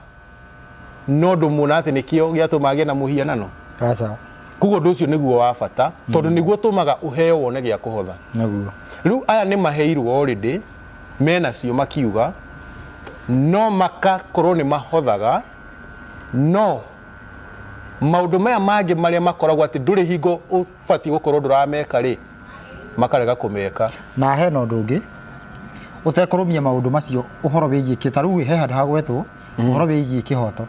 no ũndũ mũna atĩ nĩkĩo gĩatũma agĩe na mũhianano? Aca. Koguo ũndũ ũcio nĩguo wa bata tondũ nĩguo ũtũmaga ũheo wone gĩa kũhotha. Nĩguo. Rĩu aya nĩ maheirwo already menacio makiuga no makakorwo nĩ mahothaga No maũndũ maya mangĩ marĩa makoragwo atĩ ndũrĩ hingo ũbatiĩ gũkorwo ndũrameka rĩ, makarega kũmeka. Na hena ũndũ ũngĩ ũtekũrũmia maũndũ macio ũhoro wĩgiĩ kĩ ta rĩu he handũ hagwetwo ũhoro wĩgiĩ kĩhoto.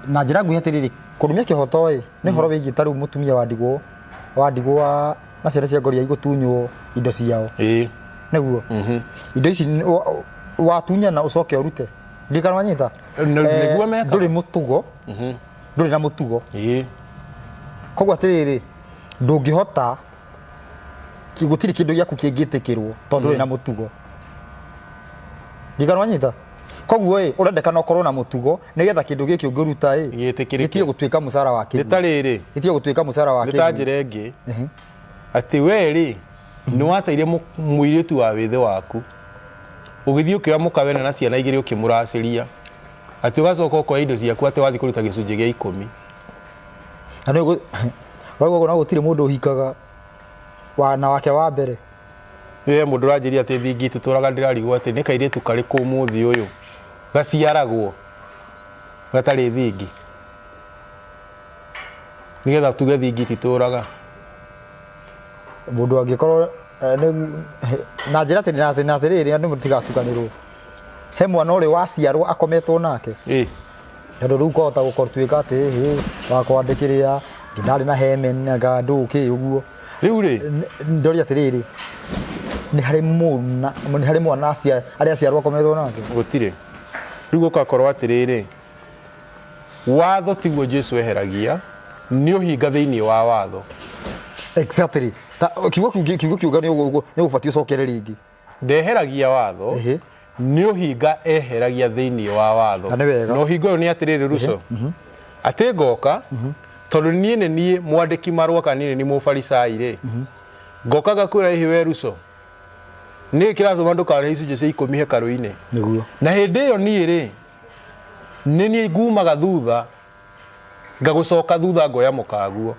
Na njĩra nguhĩ atĩrĩrĩ, kũrũmia kĩhoto ĩ nĩ ũhoro wĩgiĩ ta rĩu mũtumia wa ndigwa wa ndigwa na ciana cia ngoriai gũtunywo indo ciao. Nĩguo indo ici watunyana ũcoke ũrute ndirikana wanyita. Nĩguo mekaga. Ndũrĩ mũtugo, ndũrĩ na mũtugo. Koguo atĩrĩrĩ, ndũngĩhota gũtirĩ kĩndũ gĩaku kĩngĩtĩkĩrwo tondũ ndũrĩ na mũtugo. Ndirikana wanyita. Koguo ĩ ũrendekana ũkorwo na mũtugo nĩgetha kĩndũ gĩkĩ ũngĩruta ĩ Gĩtĩkĩrĩke. gĩtige gũtuĩka mũcara wa Nĩ kĩguũ. ta rĩrĩ, Gĩtige gũtuĩka mũcara wa nĩ ta kĩguũ. njĩra ĩngĩ atĩ we rĩ nĩ wateire mũirĩtu wa wĩthĩ waku, ũgĩthiĩ ũkĩoya mũka wena na ciana igĩrĩ ũkĩmũracĩria, atĩ ũgacoka ũkoya indo ciaku atĩ wathiĩ kũruta gĩcunjĩ gĩa ikũmi. Na nĩ ũguo na gũtirĩ mũndũ ũhikaga na wake wa mbere. He mũndũ ũranjĩria atĩ thingi tũtũraga ndĩrarigwo atĩ nĩ kairĩtu karĩkũ ũmũthĩ ũyũ gaciaragwo gatarĩ thingi, nĩgetha tuge thingi ititũraga. Mũndũ angĩkorwo na njĩra atĩ na atĩ na atĩrĩrĩ, andũ mũtigatukanĩrwo, he mwana ũrĩ waciarwo akometwo nake. Tondũ rĩu kwahota gũkorwo tuĩka atĩ hĩ wakwa ndĩkĩrĩa ndarĩ na hemen anga ndũ kĩ ũguo. Rĩu rĩ Ndoria atĩrĩrĩ, nĩ harĩ mwana nĩ harĩ mwana arĩa aciarwo akometwo nake? Gũtirĩ. Rĩu gũgakorwo atĩrĩrĩ, watho tiguo Jesu eheragia, nĩ ũhinga thĩinĩ wa watho. Exactly. Ta kiugo kiu kiugo kiuga nĩ ũgũbatiĩ ũcokere rĩngĩ. Ndeheragia watho. Nĩ ũhinga eheragia thĩinĩ wa watho. Na nĩ wega. Na ũhinga ũyũ nĩ atĩrĩrĩ, Ruco, atĩ ngoka tondũ niĩ nĩ niĩ mwandĩki marũa kana niĩ nĩ niĩ mũfarisai rĩ, ngoka ngakwĩra, ĩhĩ we Ruco, nĩ kĩratũma ndũkarĩhe icunjĩ cia ikũmi hekarũ-inĩ? Nĩguo. Na hĩndĩ ĩyo niĩ rĩ, nĩ niĩ ngumaga thutha, ngagũcoka thutha ngoya mũkaguo.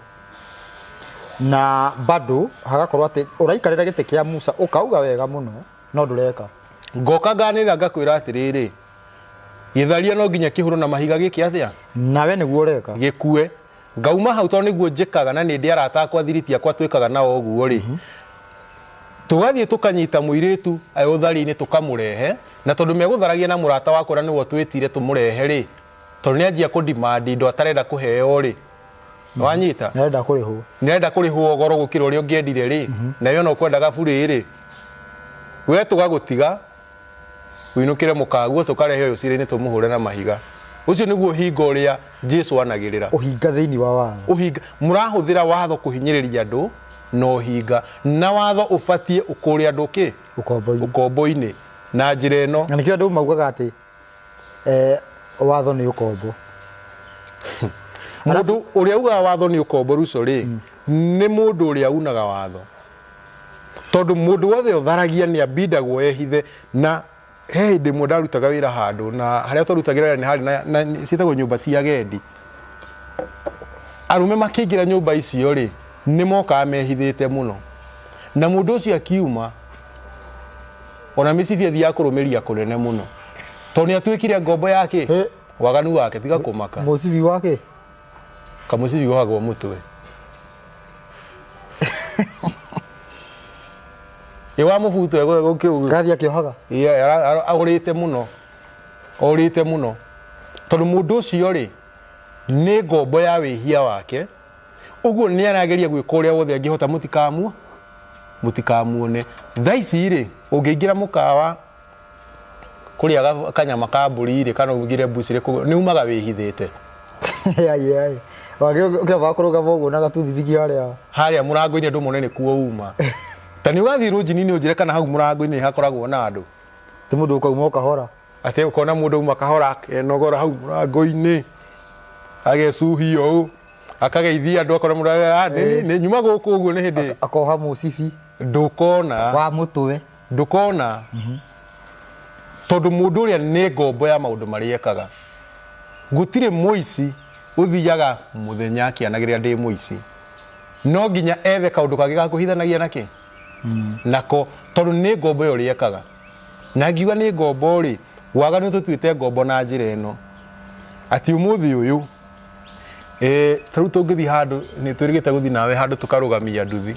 Na bado hagakorwo atĩ ũraikarĩra gĩtĩ kĩa Musa ũkauga wega mũno no ndũreka. Ngoka nganĩrĩra ngakwĩra atĩrĩrĩ, gĩtharia no nginya kĩhũrwo na mahiga gĩke atĩa? Nawe nĩguo ũreka. Gĩkue. Ngauma hau tondũ nĩguo njĩkaga na nĩ ndĩ arata akwa thiriti akwa twĩkaga nao ũguo rĩ, tũgathiĩ tũkanyita mũirĩtu ũthari-inĩ tũkamũrehe, na tondũ megũtharagia na mũrata wakwa ũrĩa nĩwe twĩtire tũmũrehe rĩ, tondũ nĩ anjia kũdemand indo atarenda kũheo rĩ, wanyita? Nĩarenda kũrĩhwo. Nĩarenda kũrĩhwo goro gũkĩra ũrĩa ũngĩendire rĩ, na we ona ũkwendaga burĩ rĩ, we tũgagũtiga ũinũkĩre mũkaguo, tũkarehe ũyũ cira-inĩ tũmũhũre na mahiga. Ũcio nĩguo ũhinga ũrĩa Jesu anagĩrĩra. Ũhinga thĩinĩ wa watho. Ũhinga mũrahũthĩra watho kũhinyĩrĩria andũ na ũhinga, na watho ũbatiĩ ũkũre andũ kĩ? Ũkombo-inĩ. Ũkombo-inĩ na njĩra ĩno. Na nĩkĩo andũ maugaga atĩ watho nĩ ũkombo. Mũndũ ũrĩa ugaga watho nĩ ũkombo, Ruco rĩ, nĩ mũndũ ũrĩa unaga watho, tondũ mũndũ wothe ũtharagia nĩ ambindagwo ehithe. Na he hĩndĩ ĩmwe ndarutaga wĩra handũ, na harĩa twarutagĩra wĩra nĩ harĩ na ciĩtagwo nyũmba cia agendi. Arũme makĩingĩra nyũmba icio rĩ, nĩ mokaga mehithĩte mũno, na mũndũ ũcio akiuma ona mĩcibi athiaga kũrũmĩria kũnene mũno, tondũ nĩ atuĩkire ngombo yake waganu wake. Tiga kũmaka. Mũcibi wake. Kamũcibi wohagwo mũtwe ĩ wa mũbuto gũkĩu. Gathiĩ akĩohaga. Agũrĩte mũno, orĩte mũno, tondũ mũndũ ũcio rĩ nĩ ngombo ya wĩhia wake. Ũguo nĩ arageria gwĩka ũrĩa wothe angĩhota mũtikamuone. Thaa ici rĩ, ũngĩingĩra mũkawa kũrĩa kanyama ka mbũri rĩ, kana ũingĩre mbucĩrĩ kũu, nĩ umaga wĩhithĩte. Ai ai. Wagĩ kũrũgama ũguo na gatuthibiki harĩa. Harĩa mũrango-inĩ andũ mone nĩ kuo uma. Ta nĩ ũgathiĩ rũnjini-inĩ ũnjĩre kana hau mũrango-inĩ nĩ hakoragwo na andũ. Ti mũndũ ũkauma o kahora. Atĩ ũkona mũndũ auma kahora akenogora hau mũrango-inĩ, agecuhia ũũ, akageithia andũ, akona mũndũ "Ah, nĩ nyuma gũkũ ũguo nĩ hĩndĩ." Akoha mũcibi. Ndũkona. Wa mũtwe. Ndũkona, tondũ mũndũ ũrĩa nĩ ngombo ya maũndũ marĩa ekaga. Gũtirĩ mũici ũthiaga mũthenya akĩanagĩrĩra ndĩ mũici. No nginya ethe kaũndũ kangĩ ga kũhithanagia nakĩ nako, tondũ nĩ ngombo ya ũrĩa ekaga. Na ngiuga nĩ ngombo rĩ, waganu tũtuĩte ngombo na njĩra ĩno. Atĩ ũmũthĩ ũyũ ta rĩu tũngĩthiĩ handũ nĩ twĩrĩgĩte gũthiĩ nawe handũ tũkarũgamia nduthi,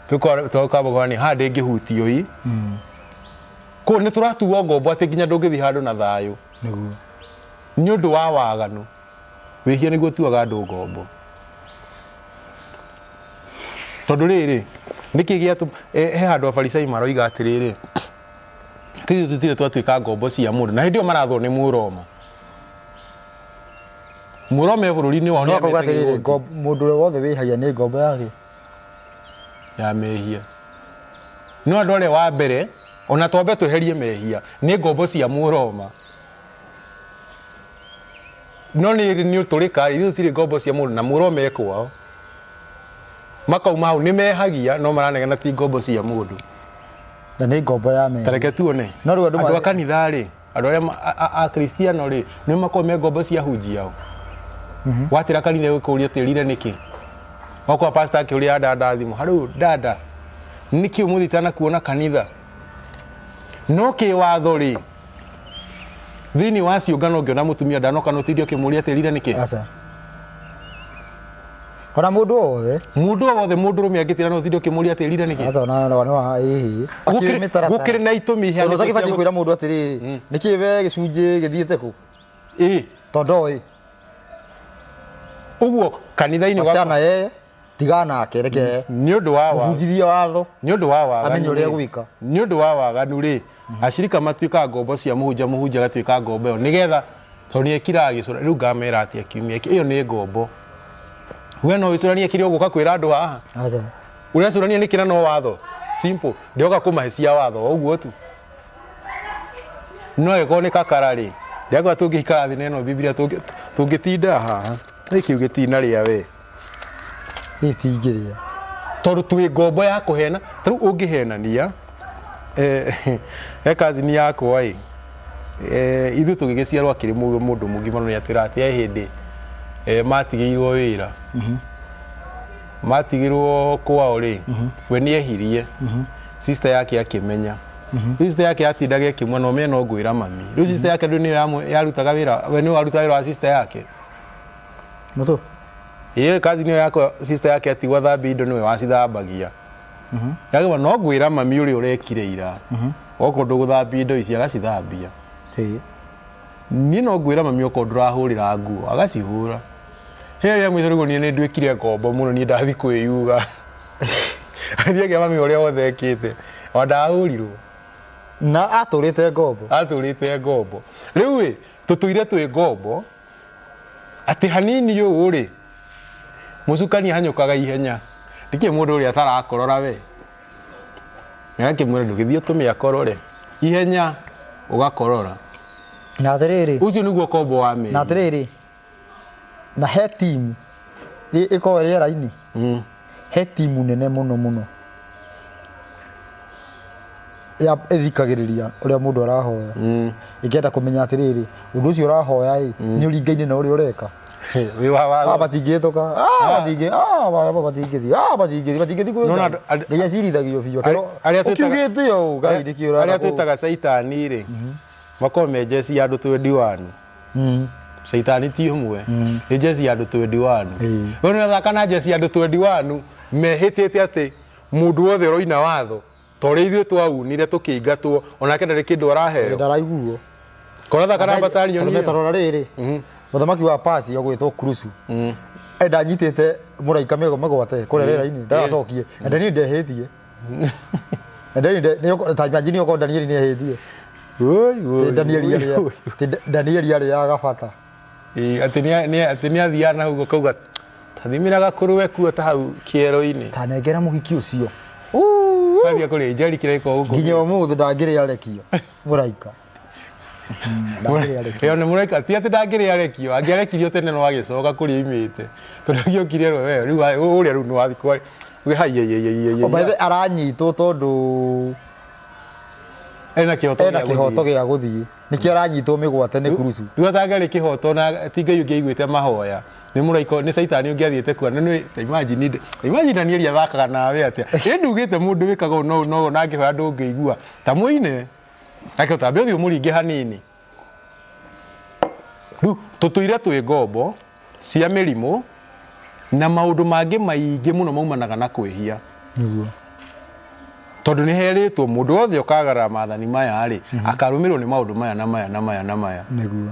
tũkamba haha ndĩngĩhutio ĩ kũu nĩ tũratuo ngombo atĩ nginya ndũngĩthiĩ handũ na thayũ. Nĩguo. Nĩ ũndũ wa waganu. Wĩhia nĩguo ũtuaga andũ ngombo. Tondũ rĩrĩ, nĩkĩ gĩatũ he handũ Afarisai maroiga atĩrĩrĩ, tithuĩ tũtirĩ twatuĩka ngombo cia mũndũ, na hĩndĩ ĩyo marathwo nĩ Mũroma. Mũroma e bũrũri-inĩ wao No akauga nĩametagia atĩrĩrĩ, igoti. Mũndũ ũrĩa wothe wĩhagia nĩ ngombo yake. Ya mehia. No andũ arĩa wa mbere, ona twambe tweherie mehia, nĩ ngombo cia Mũroma. No nĩ nĩ ũtũrĩka ithuĩ tũtirĩ ngombo cia mũndũ na Mũroma e kwao. Makauma hau nĩ mehagia no maranegena ti ngombo cia mũndũ. Na nĩ ngombo ya mehia. Ta reke tuone. No rĩu andũ Andũ a kanitha rĩ, andũ arĩa Akristiano rĩ, nĩ makoragwo me ngombo cia hunjia ao. Watĩra kanitha ĩgũkũria ũtĩrire nĩkĩ? Wakwa pastor akĩũria dada thimũ, harũ dada, nĩkĩ ũmũthĩ itanakuona kanitha? No kĩwatho rĩ, thĩinĩ wa ciũngano ũngĩona mũtumia ndanoka no ũtinde ũkĩmũria atĩrire nĩkĩ? Aca. Ona mũndũ o wothe. Mũndũ o wothe mũndũrũme angĩtĩra no ũtinde ũkĩmũria atĩrire nĩkĩ? Aca ona ona wa ĩhĩ. Akĩrĩ mĩtaratara. Gũkĩrĩ na itũmi Tondũ iheanĩtwo cia ũtagĩbatiĩ kwĩra mũndũ atĩrĩrĩ, nĩkĩ we gĩcunjĩ gĩthiĩte kũ? Ĩĩ. Tondũ ndoĩ. Ũguo kanitha-inĩ Wachana yeye, tigana nake, reke nĩ ũndũ wa mũbunjithie watho. Nĩ ũndũ wa waganu Amenye ũrĩa rĩ, egwĩka. Nĩ ũndũ wa waganu rĩ, acirika matuĩkaga ngombo cia mũhunjia, mũhunjia agatuĩka ngombo ĩyo nĩgetha tondũ nĩ ekiraga gĩcũra. Rĩu ngamera atĩa kiumia gĩkĩ? Ĩyo nĩ ngombo. We no wĩcũranie kĩrĩa ũgũka kwĩra andũ haha? Aca. Ũrecũrania nĩkĩ na no watho? Simple. Ndĩroka kũmahe cia watho o ũguo tu. No ĩkorwo nĩ kakara rĩ, ndĩrakora tũngĩikara thĩ na ĩno Bibilia tũngĩtinda haha. Nĩ kĩu gĩtinarĩa we. Ĩ tingĩrĩa. Tondũ twĩ ngombo ya kũhena. Ta rĩu ũngĩhenania, he cousin yakwa ĩ, ithuĩ tũgĩgĩciarwo akĩrĩ mũndũ mũgima no nĩ atwĩraga atĩ he hĩndĩ matigĩirwo wĩra. Matigĩrwo kwao rĩ, we nĩ ehirie. Sister yake akĩmenya. Rĩu sister yake atindaga ĩkĩmwona no mena ngwĩra mami. Rĩu sister yake rĩu nĩyo yarutaga wĩra, we nĩwe warutaga wĩra wa sister yake. Mũtũ. Ĩĩ cousin ĩyo yakwa sister yake atigwo athambia indo nĩwe wacithambagia. Yagĩma no ngwĩra mami ũrĩa ũrekire ira. Okorwo ndũgũthambia indo ici agacithambia. Ĩĩ. Niĩ no ngwĩra mami okorwo ndũrahũrĩra nguo agacihũra. He rĩa mũico rĩu niĩ nĩ nduĩkire ngombo mũno niĩ ndathi kwĩyuga. Athiĩ akĩra mami ũrĩa wothe ekĩte. O ndahũrirwo. Na atũrĩte ngombo. Atũrĩte ngombo. Rĩu ĩ tũtũire twĩ ngombo atĩ hanini ũũ rĩ mũcukani ahanyũkaga ihenya. Nĩkĩ mũndũ ũrĩa atarakorora we? Agakĩmwĩra ndũgĩthiĩ ũtũme akorore. Ihenya ũgakorora. Na atĩrĩrĩ. Ũcio nĩguo kombo wa mehia. Na atĩrĩrĩ, na he timu ĩkoragwo rĩera-inĩ, he timu nene mũno mũno ya ĩthikagĩrĩria ũrĩa mũndũ arahoya, ĩkenda kũmenya atĩrĩrĩ, ũndũ ũcio ũrahoya ĩ nĩ ũringaine na ũrĩa ũreka. Wĩ wa watho. Ah, matingĩhĩtũka. Ah, matingĩ ah, matingĩthiĩ. Ah, matingĩthiĩ, matingĩthiĩ kwĩ No, no, Ngai. andũ- Ngai acirithagio biũ. Arĩa twĩtaga- Ũkiugĩte ũũ, Ngai nĩkĩ ũrenda arĩa kũ- twĩtaga caitani rĩ makorwo me njeci ya andũ 21. Caitani ti ũmwe, nĩ njeci ya andũ 21. Ĩĩ. We nĩ na njeci ya andũ 21 mehĩtĩte atĩ mũndũ wothe ũroina watho ta ũrĩa ithuĩ twaunire tũkĩingatwo onake ndarĩ kĩndũ araheo. Ndaraiguo. Koratha kana batarioni ĩyo. Tarora rĩrĩ, mũthamaki wa Persia ũgwĩtwo Kurusu enda anyitĩte mũraika mĩgwate kũrĩa rĩera-inĩ ndagacokie na Danieli ndehĩtie. Na Danieli ta imagine okorwo Danieli nĩehĩtie. Woi, Ti woi, Danieli woi, arĩa woi. ti Danieli arĩaga bata. Ĩĩ, atĩ atĩ nĩ athiaga na hau akauga tathimĩra gakũrũwe kuo ta hau kĩero-inĩ. Ta nengera mũhiki ũcio. Athiĩ kũrĩa njeri kĩrĩa gĩkoragwo gũkũ. Nginya ũmũthĩ ndangĩrĩa rekio mũraika. Ndangĩrĩa rekio. Ĩyo nĩ mũraika ti atĩ ndangĩrĩa rekio, angĩarekirio tene no agĩcoka kũrĩa oimĩte. Tondũ angĩokire erwo we rĩu ũrĩa rĩu nĩ wathiĩ kwa we hai ye ye ye ye. Oh, by the way, aranyitwo tondũ Ena kĩhoto ena gĩa kĩhoto gũthiĩ. gĩa gũthiĩ. Nĩkĩo aranyitwo mĩgwate nĩ Kurusu. Rĩu atangĩarĩ kĩhoto na ti Ngai ũngĩ aiguĩte mahoya nĩ mũraika nĩ caitani ũngĩ athiĩte kuona nĩ ta imagine imagine Danieli athakaga nawe atĩa ĩ ndugĩte mũndũ wĩkaga ũũ no no na angĩhoya ndũngĩigua ta mũine ake ũtambe ũthiĩ ũmũringe hanini. Rĩu tũtũire twĩ ngombo cia mĩrimũ na maũndũ mangĩ maingĩ mũno maumanaga na kwĩhia. Nĩguo. Tondũ nĩ herĩtwo mũndũ wothe ũkagarara maathani maya rĩ, akarũmĩrwo nĩ maũndũ maya na maya na maya na maya. Nĩguo.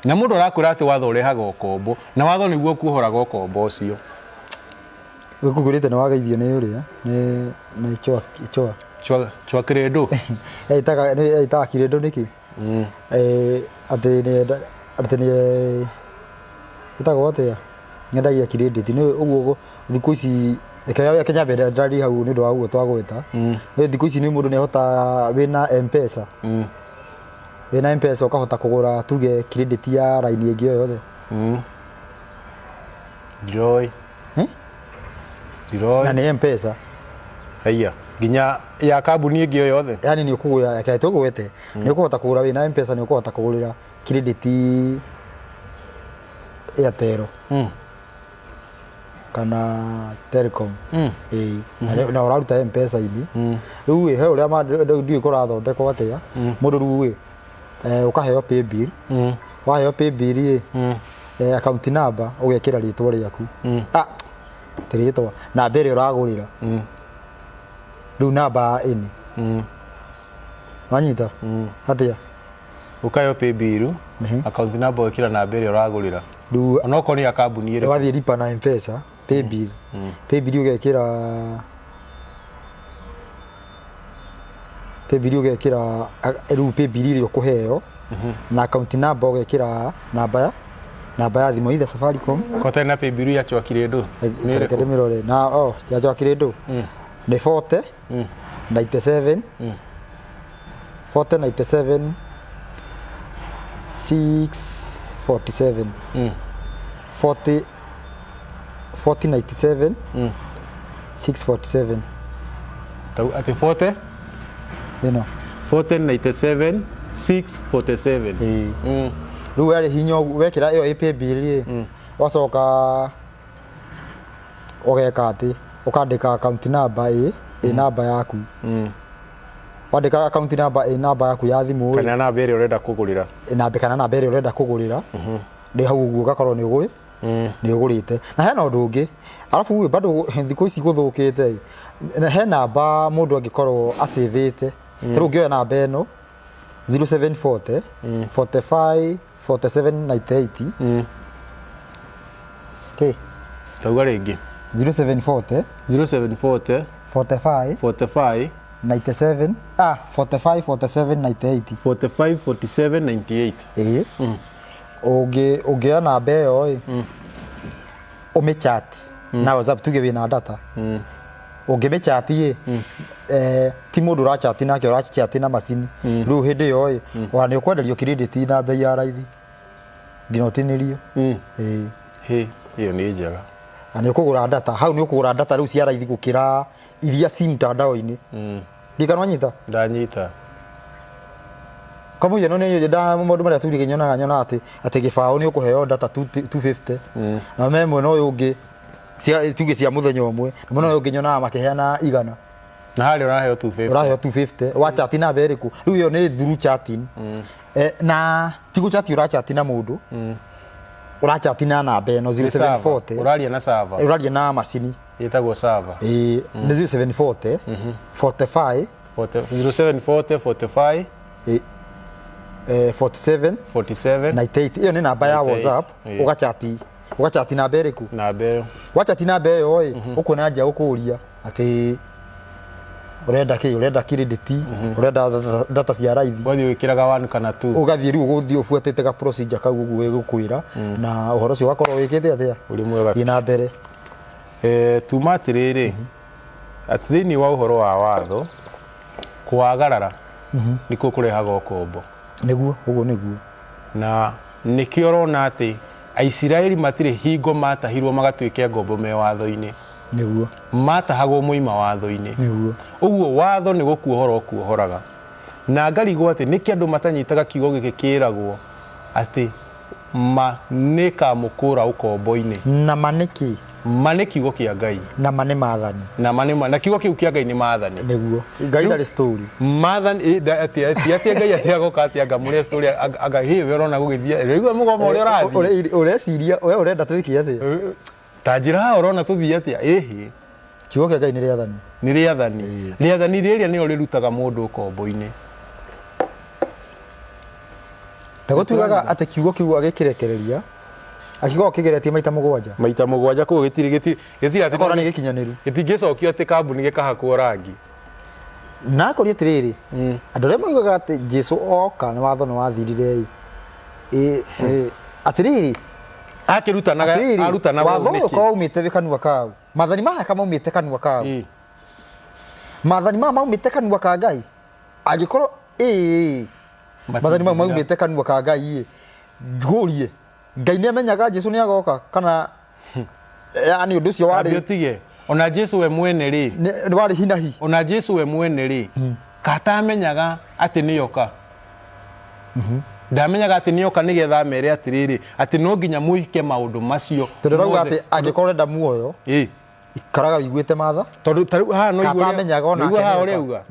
Na mũndũ arakwĩra atĩ watho ũrehaga ũkombo, na watho nĩguo ũkuohoraga ũkombo ũcio. Gũkũgũrĩte nĩ wageithio nĩ ũrĩa nĩ nĩ chwa chwa. Chwa chwa kĩrĩndũ. Etaga nĩ etaga kĩrĩndũ nĩkĩ? Eh, atĩ nĩ atĩ nĩ ĩtagwo atĩa? Nyendagia credit nĩ ũguo thikũ ici reke nyambe ndarie hau nĩ ũndũ wa ũguo twagweta. Nĩ thikũ ici nĩ mũndũ nĩ ahota wĩna M-Pesa. Wĩna M-Pesa ũkahota kũgũra tuge credit ya raini ĩngĩ o yothe. Ndiroĩ. Eh? Ndiroĩ. Na nĩ M-Pesa. Haiya, nginya ya kambuni ĩngĩ o yothe. Yani nĩ ũkũgũra reke tũgwete nĩ ũkũhota kũgũra wĩna M-Pesa nĩ ũkũhota kũgũrĩra credit Airtel kana Telcom. Ĩĩ. Na na ũraruta M-Pesa-inĩ. Rĩu ĩ he ũrĩa rĩu ndiũĩ kũrathondekwo atĩa. Mũndũ rĩu ĩ ũkaheo paybill. Waheo paybill ĩ account number ũgekĩra rĩtwa rĩaku. Ah, ti rĩtwa, namba ĩrĩa ũragũrĩra. Rĩu namba ĩni. Wanyita? Atĩa? Ũkayo paybill, account number ũgekĩra namba ĩrĩa ũragũrĩra. Rĩu Onokorwo nĩ ya kambuni ĩrĩkũ. Wathiĩ lipa na M-Pesa, paybill. Paybill ũgekĩra paybill ũgekĩra rĩu paybill ĩrĩa ũkũheo na account number ũgekĩra namba ya thimũ either Safaricom. Kote na paybill ya Chwa Kĩrĩndũ. Nĩ Reke ĩrĩkũ? ndĩmĩrore na oh ya Chwa Kĩrĩndũ nĩ 40 97 40 97 647 40 40 97 647. Tau atĩ 40 Ĩno. 40 97 647. Ĩĩ. Rĩu warĩ hinya ũguo wekĩra ĩyo ĩ paybill rĩ, wacoka ũgeka atĩ ũkandĩka account number ĩ namba yaku. Wandĩka account number ĩ namba yaku ya thimũ rĩ, Kana namba ĩrĩa ũrenda kũgũrĩra. Namba kana namba ĩrĩa ũrenda kũgũrĩra ndĩ hau ũguo ũgakorwo nĩ ũgũrĩ nĩ ũgũrĩte. Na hena ũndũ ũngĩ arabu ĩ, bado thikũ ici gũthũkĩte ĩ, na he namba mũndũ angĩkorwo acĩvĩte. Rĩu ũngĩoya namba ĩno 0740 45 47 98. Kĩ? Tauga rĩngĩ. 0740 0740 45 45 97, ah, 45 47 98. 45 47 98. Ĩĩ. Ũngĩ ũngĩoya namba ĩyo ĩ, ũmĩchat na WhatsApp, tuge wĩna data, ũngĩmĩchat ĩ, ti mũndũ ũrachat nake, ũrachat na macini. Rĩu hĩndĩ ĩyo ĩ, ona nĩ ũkwenderio credit na bei ya raithi nginya ũtinĩrio. Ĩĩ. Hĩ, ĩyo nĩ njega. Na nĩ ũkũgũra data hau, nĩ ũkũgũra data rĩu cia raithi gũkĩra iria ci mtandao-inĩ. Ndikana wanyita? Ndanyita. Kwa mũhiano nĩ nda maũndũ marĩa turige nyonaga atĩ gĩbaũ nĩ ũkũheo data 250 na me mwena ũyũ ũngĩ cia tuge cia mũthenya ũmwe, na mwena ũyũ ũngĩ nyonaga makĩheana 100. Na harĩa ũraheo 250. Ũraheo 250 wa chat namba ĩrĩkũ? Rĩu ĩyo nĩ through chatting. Na ti gũchati ũrachati na mũndũ, ũrachati na namba ĩno. Nĩ server. 0740. Ũraria na server. Ũraria na macini. Ĩtagwo server. Ĩĩ, nĩ 0740 45 40 0740 45 47 47 98. Ĩyo nĩ namba ya 98. WhatsApp. Ũgachati namba ĩrĩkũ? Namba ĩyo. Wachati namba ĩyo ĩ, ũkuona anja gũkũria atĩ ũrenda kĩ, ũrenda credit, ũrenda data cia raithi. Ũgathiĩ ũgĩkĩraga 1 kana 2. Ũgathiĩ rĩu ũgũthiĩ ũbuatĩte ga procedure kau ũguo ĩgũkwĩra, na ũhoro ũcio ũgakorwo wĩkĩte atĩa? Ũrĩ mwega. Thiĩ na mbere. Tuma atĩrĩrĩ, atĩ thĩinĩ wa ũhoro wa watho kũwagarara nĩkuo kũrehaga ũkombo. Nĩguo, ũguo nĩguo. Na nĩkĩo ũrona atĩ Aisiraeli matirĩ hingo matahirwo magatuĩke ngombo me watho-inĩ. Nĩguo. Matahagwo moima watho-inĩ. Nĩguo. Ũguo watho nĩ gũkuohora ũkuohoraga. Na ngarigwo atĩ nĩkĩ andũ matanyitaga kiugo gĩkĩ kĩragwo atĩ ma nĩkamũkũra ũkombo-inĩ. Na ma nĩkĩ? Ma nĩ kiugo kĩa Ngai. Na ma nĩ maathani. Na ma nĩ ma, na kiugo kĩu kĩa Ngai nĩ maathani. Nĩguo. Ngai ndarĩ story. Maathani, atĩ atĩ atĩ Ngai atĩ agoka atĩ anga mũrĩa story anga hĩ we ũrona gũgĩthiĩ rĩu mũgomo ũrĩa ũrathiĩ. Ũreciria we ũrenda twĩke atĩa? Ta njĩra haha ũrona tũthiĩ atĩa? Ĩhĩ. Kiugo kĩa Ngai nĩ rĩathani. Nĩ rĩathani. Rĩathani rĩrĩa nĩrĩo rĩrutaga mũndũ ũkombo-inĩ. Ta gũtuaga atĩ kiugo kĩu agĩkĩrekereria akĩkorwo kĩgeretie maita mũgwanja. Maita mũgwanja koguo gĩtirĩ gĩtirĩ gĩtirĩ atĩ Akona nĩ gĩkinyanĩru. Gĩtingĩcokio atĩ kambuni gĩkahakwo rangi. Na akoria atĩrĩrĩ, andũ arĩa moigaga atĩ Jesu oka nĩ watho nĩ wathirire ĩ, ĩ, atĩrĩrĩ, Akĩrutanaga atĩrĩrĩ, arutanaga watho ũũ ũyũ nĩkĩ? ũkorwo umĩte kanua kau, maathani maya kamaumĩte kanua kau, maathani maya maumĩte kanua ka Ngai, angĩkorwo ĩĩ maathani mau maumĩte kanua ka Ngai ĩ, ngũrie Ngai nĩ amenyaga Jesu nĩ agoka kana yani ũndũ ũcio Ambia warĩ ũtige ona Jesu we mwene rĩ nĩ warĩ hinahi. Ona Jesu we mwene rĩ, katamenyaga atĩ nĩoka, ndamenyaga atĩ nĩoka nĩgetha amere atĩrĩrĩ atĩ no nginya mwĩke maũndũ macio Tondũ rauga mothe. atĩ angĩkorwo ũrenda muoyo ikaraga wĩiguĩte matha. Tondũ ta rĩu haha no igue ũrĩa- Katamenyaga onake nĩguo haha nĩoka. ũrĩa uga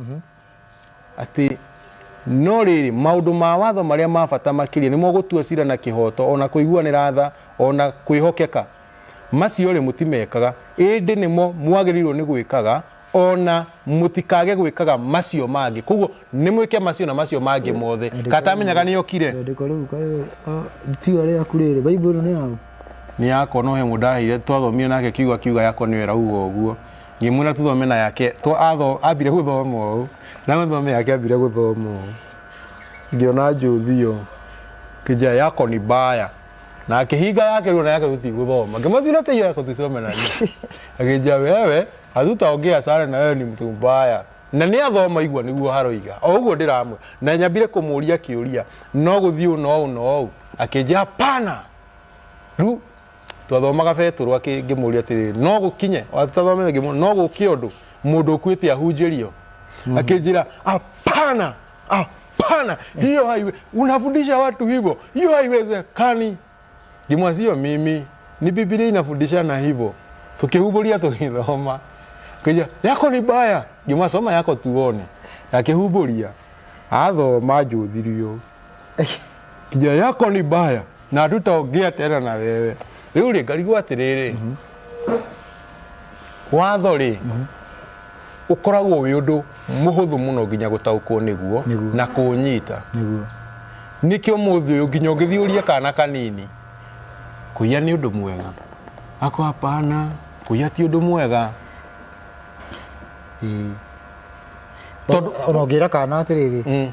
atĩ no rĩrĩ maũndũ ma watho marĩa ma bata makĩria nĩmo gũtua cira na kĩhooto ona kũiguanĩra tha ona kwĩhokeka, macio rĩ mũtimekaga, ĩndĩ nĩmo mwagĩrĩirwo nĩ gwĩkaga, ona mũtikage gwĩkaga macio mangĩ. Koguo nĩ mwĩke macio na macio mangĩ mothe. Katamenyaga nĩ okire. Rĩandĩko rĩu tiga rĩaku rĩrĩ Bible nĩ yaũ? Nĩ yakwa, no he mũndũ ndaheire twathomire nake kiugo akiuga yakwa nĩyo ĩrauga ũguo. Ngĩmwĩra tũthome na yake, ambire gũthoma ũũ, na gũthome yake ambire gũthoma ũũ. Ngĩona njũthio, kĩnjĩra yako ni mbaya. Na akĩhinga yake rĩu ona yake tũtigũthoma. Ngĩmwĩra hiyo yako tusome na nini. Akĩnjĩra wewe hatutaongea sana na wewe ni mtu mbaya. Na nĩ athoma igua nĩguo haroiga. O ũguo ndĩramwĩra. Na nyambire kũmũria kĩũria, no gũthiĩ ũũ na ũũ na ũũ. Akĩnjĩra hapana. Rĩu twathomaga Betũrũ ngĩmũria atĩrĩrĩ, no gũkinye, tũtathomete ngĩmũria, no gũke ũndũ mũndũ ũkuĩte ahunjĩrio? Akĩnjĩra hapana, hapana, hiyo haiwe, unafundisha watu hivyo, hiyo haiwezekani. Ngĩmwĩra sio mimi, ni Biblia inafundishana hivyo. Tukihubũria tũgĩthoma. Akĩnjĩra yako ni baya. Ngĩmwĩra soma yako tuone. Akĩhumbũria athoma njũthirio. Kijana yako ni baya na hatutaongea tena na wewe. Rĩu rĩ ngarigwo atĩrĩrĩ, watho rĩ ũkoragwo wĩ ũndũ mũhũthũ mũno nginya gũtaũkwo nĩguo Nĩguo. na kũũnyita. Nĩguo. Nĩkĩo ũmũthĩ ũyũ nginya ũngĩthiĩ ũrie kana kanini kũiya nĩ ũndũ mwega, ako hapana, kũiya ti ũndũ mwega. Ĩĩ. Tondũ ona ũngĩra kana atĩrĩrĩ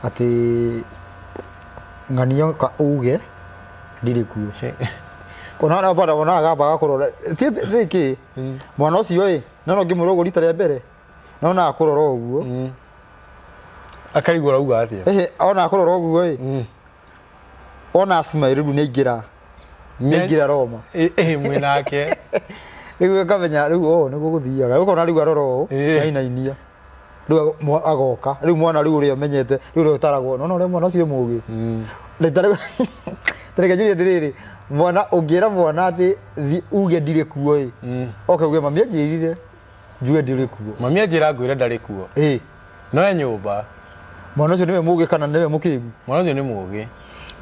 atĩ ng'ania ka uge ndirĩ kuo, ona ona ona agamba agakũrora ti ti kĩ mwana ũcio ĩ, no no ngĩmwĩra ũguo rita rĩa mbere no ona akũrora ũguo. Akaigua ũrauga atĩa. Ehe, ona akũrora ũguo ĩ, ona smile rĩu nĩ aingĩra Roma. Ĩ mwĩ nake. Rĩu akamenya rĩu ũũ nĩguo gũthiaga, ũkona rĩu arora ũũ ainainia rĩu agoka rĩu mwana rĩu ũrĩa ũmenyete rĩu ũrĩa ũtaragwo nona ũrĩa mwana ũcio mũgĩ. Rĩu tareke njurie atĩrĩrĩ, mwana ũngĩra mwana atĩ thiĩ uge ndirĩ kuo ĩ, oke uge mami anjĩrire njuge ndirĩ kuo. Mami anjĩra ngwĩre ndarĩ kuo. Ĩ. No e nyũmba. Mwana ũcio nĩwe mũgĩ kana nĩwe mũkĩgu? Mwana ũcio nĩ mũgĩ.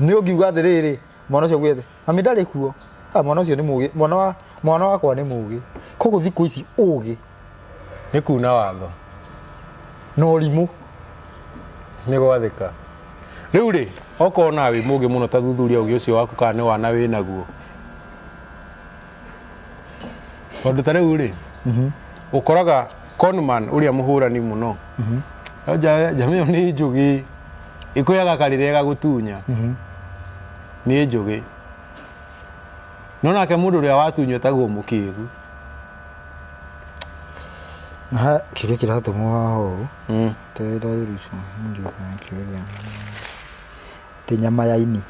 Nĩ ũngiuga atĩrĩrĩ, mwana ũcio auge atĩ mami ndarĩ kuo, ah, mwana ũcio nĩ mũgĩ, mwana wakwa nĩ mũgĩ. Koguo thikũ ici ũgĩ nĩ kuna watho na ũrimũ nĩ gwathĩka. Rĩu rĩ, okorwo nawe wĩ mũgĩ mũno ta thuthuria ũgĩ ũcio waku kana nĩ wana wĩ naguo. Tondũ ta rĩu rĩ, ũkoraga conman ũrĩa mũhũrani mũno, no njama ĩyo nĩ njũgĩ, ĩkũyaga karĩrĩa ĩgagũtunya, nĩ njũgĩ. No nake mũndũ ũrĩa watunywo etagwo mũkĩgu. Ha, kĩrĩa kĩratũmwo haha ũũ tera irucu kĩũria atĩ nyama ya ini.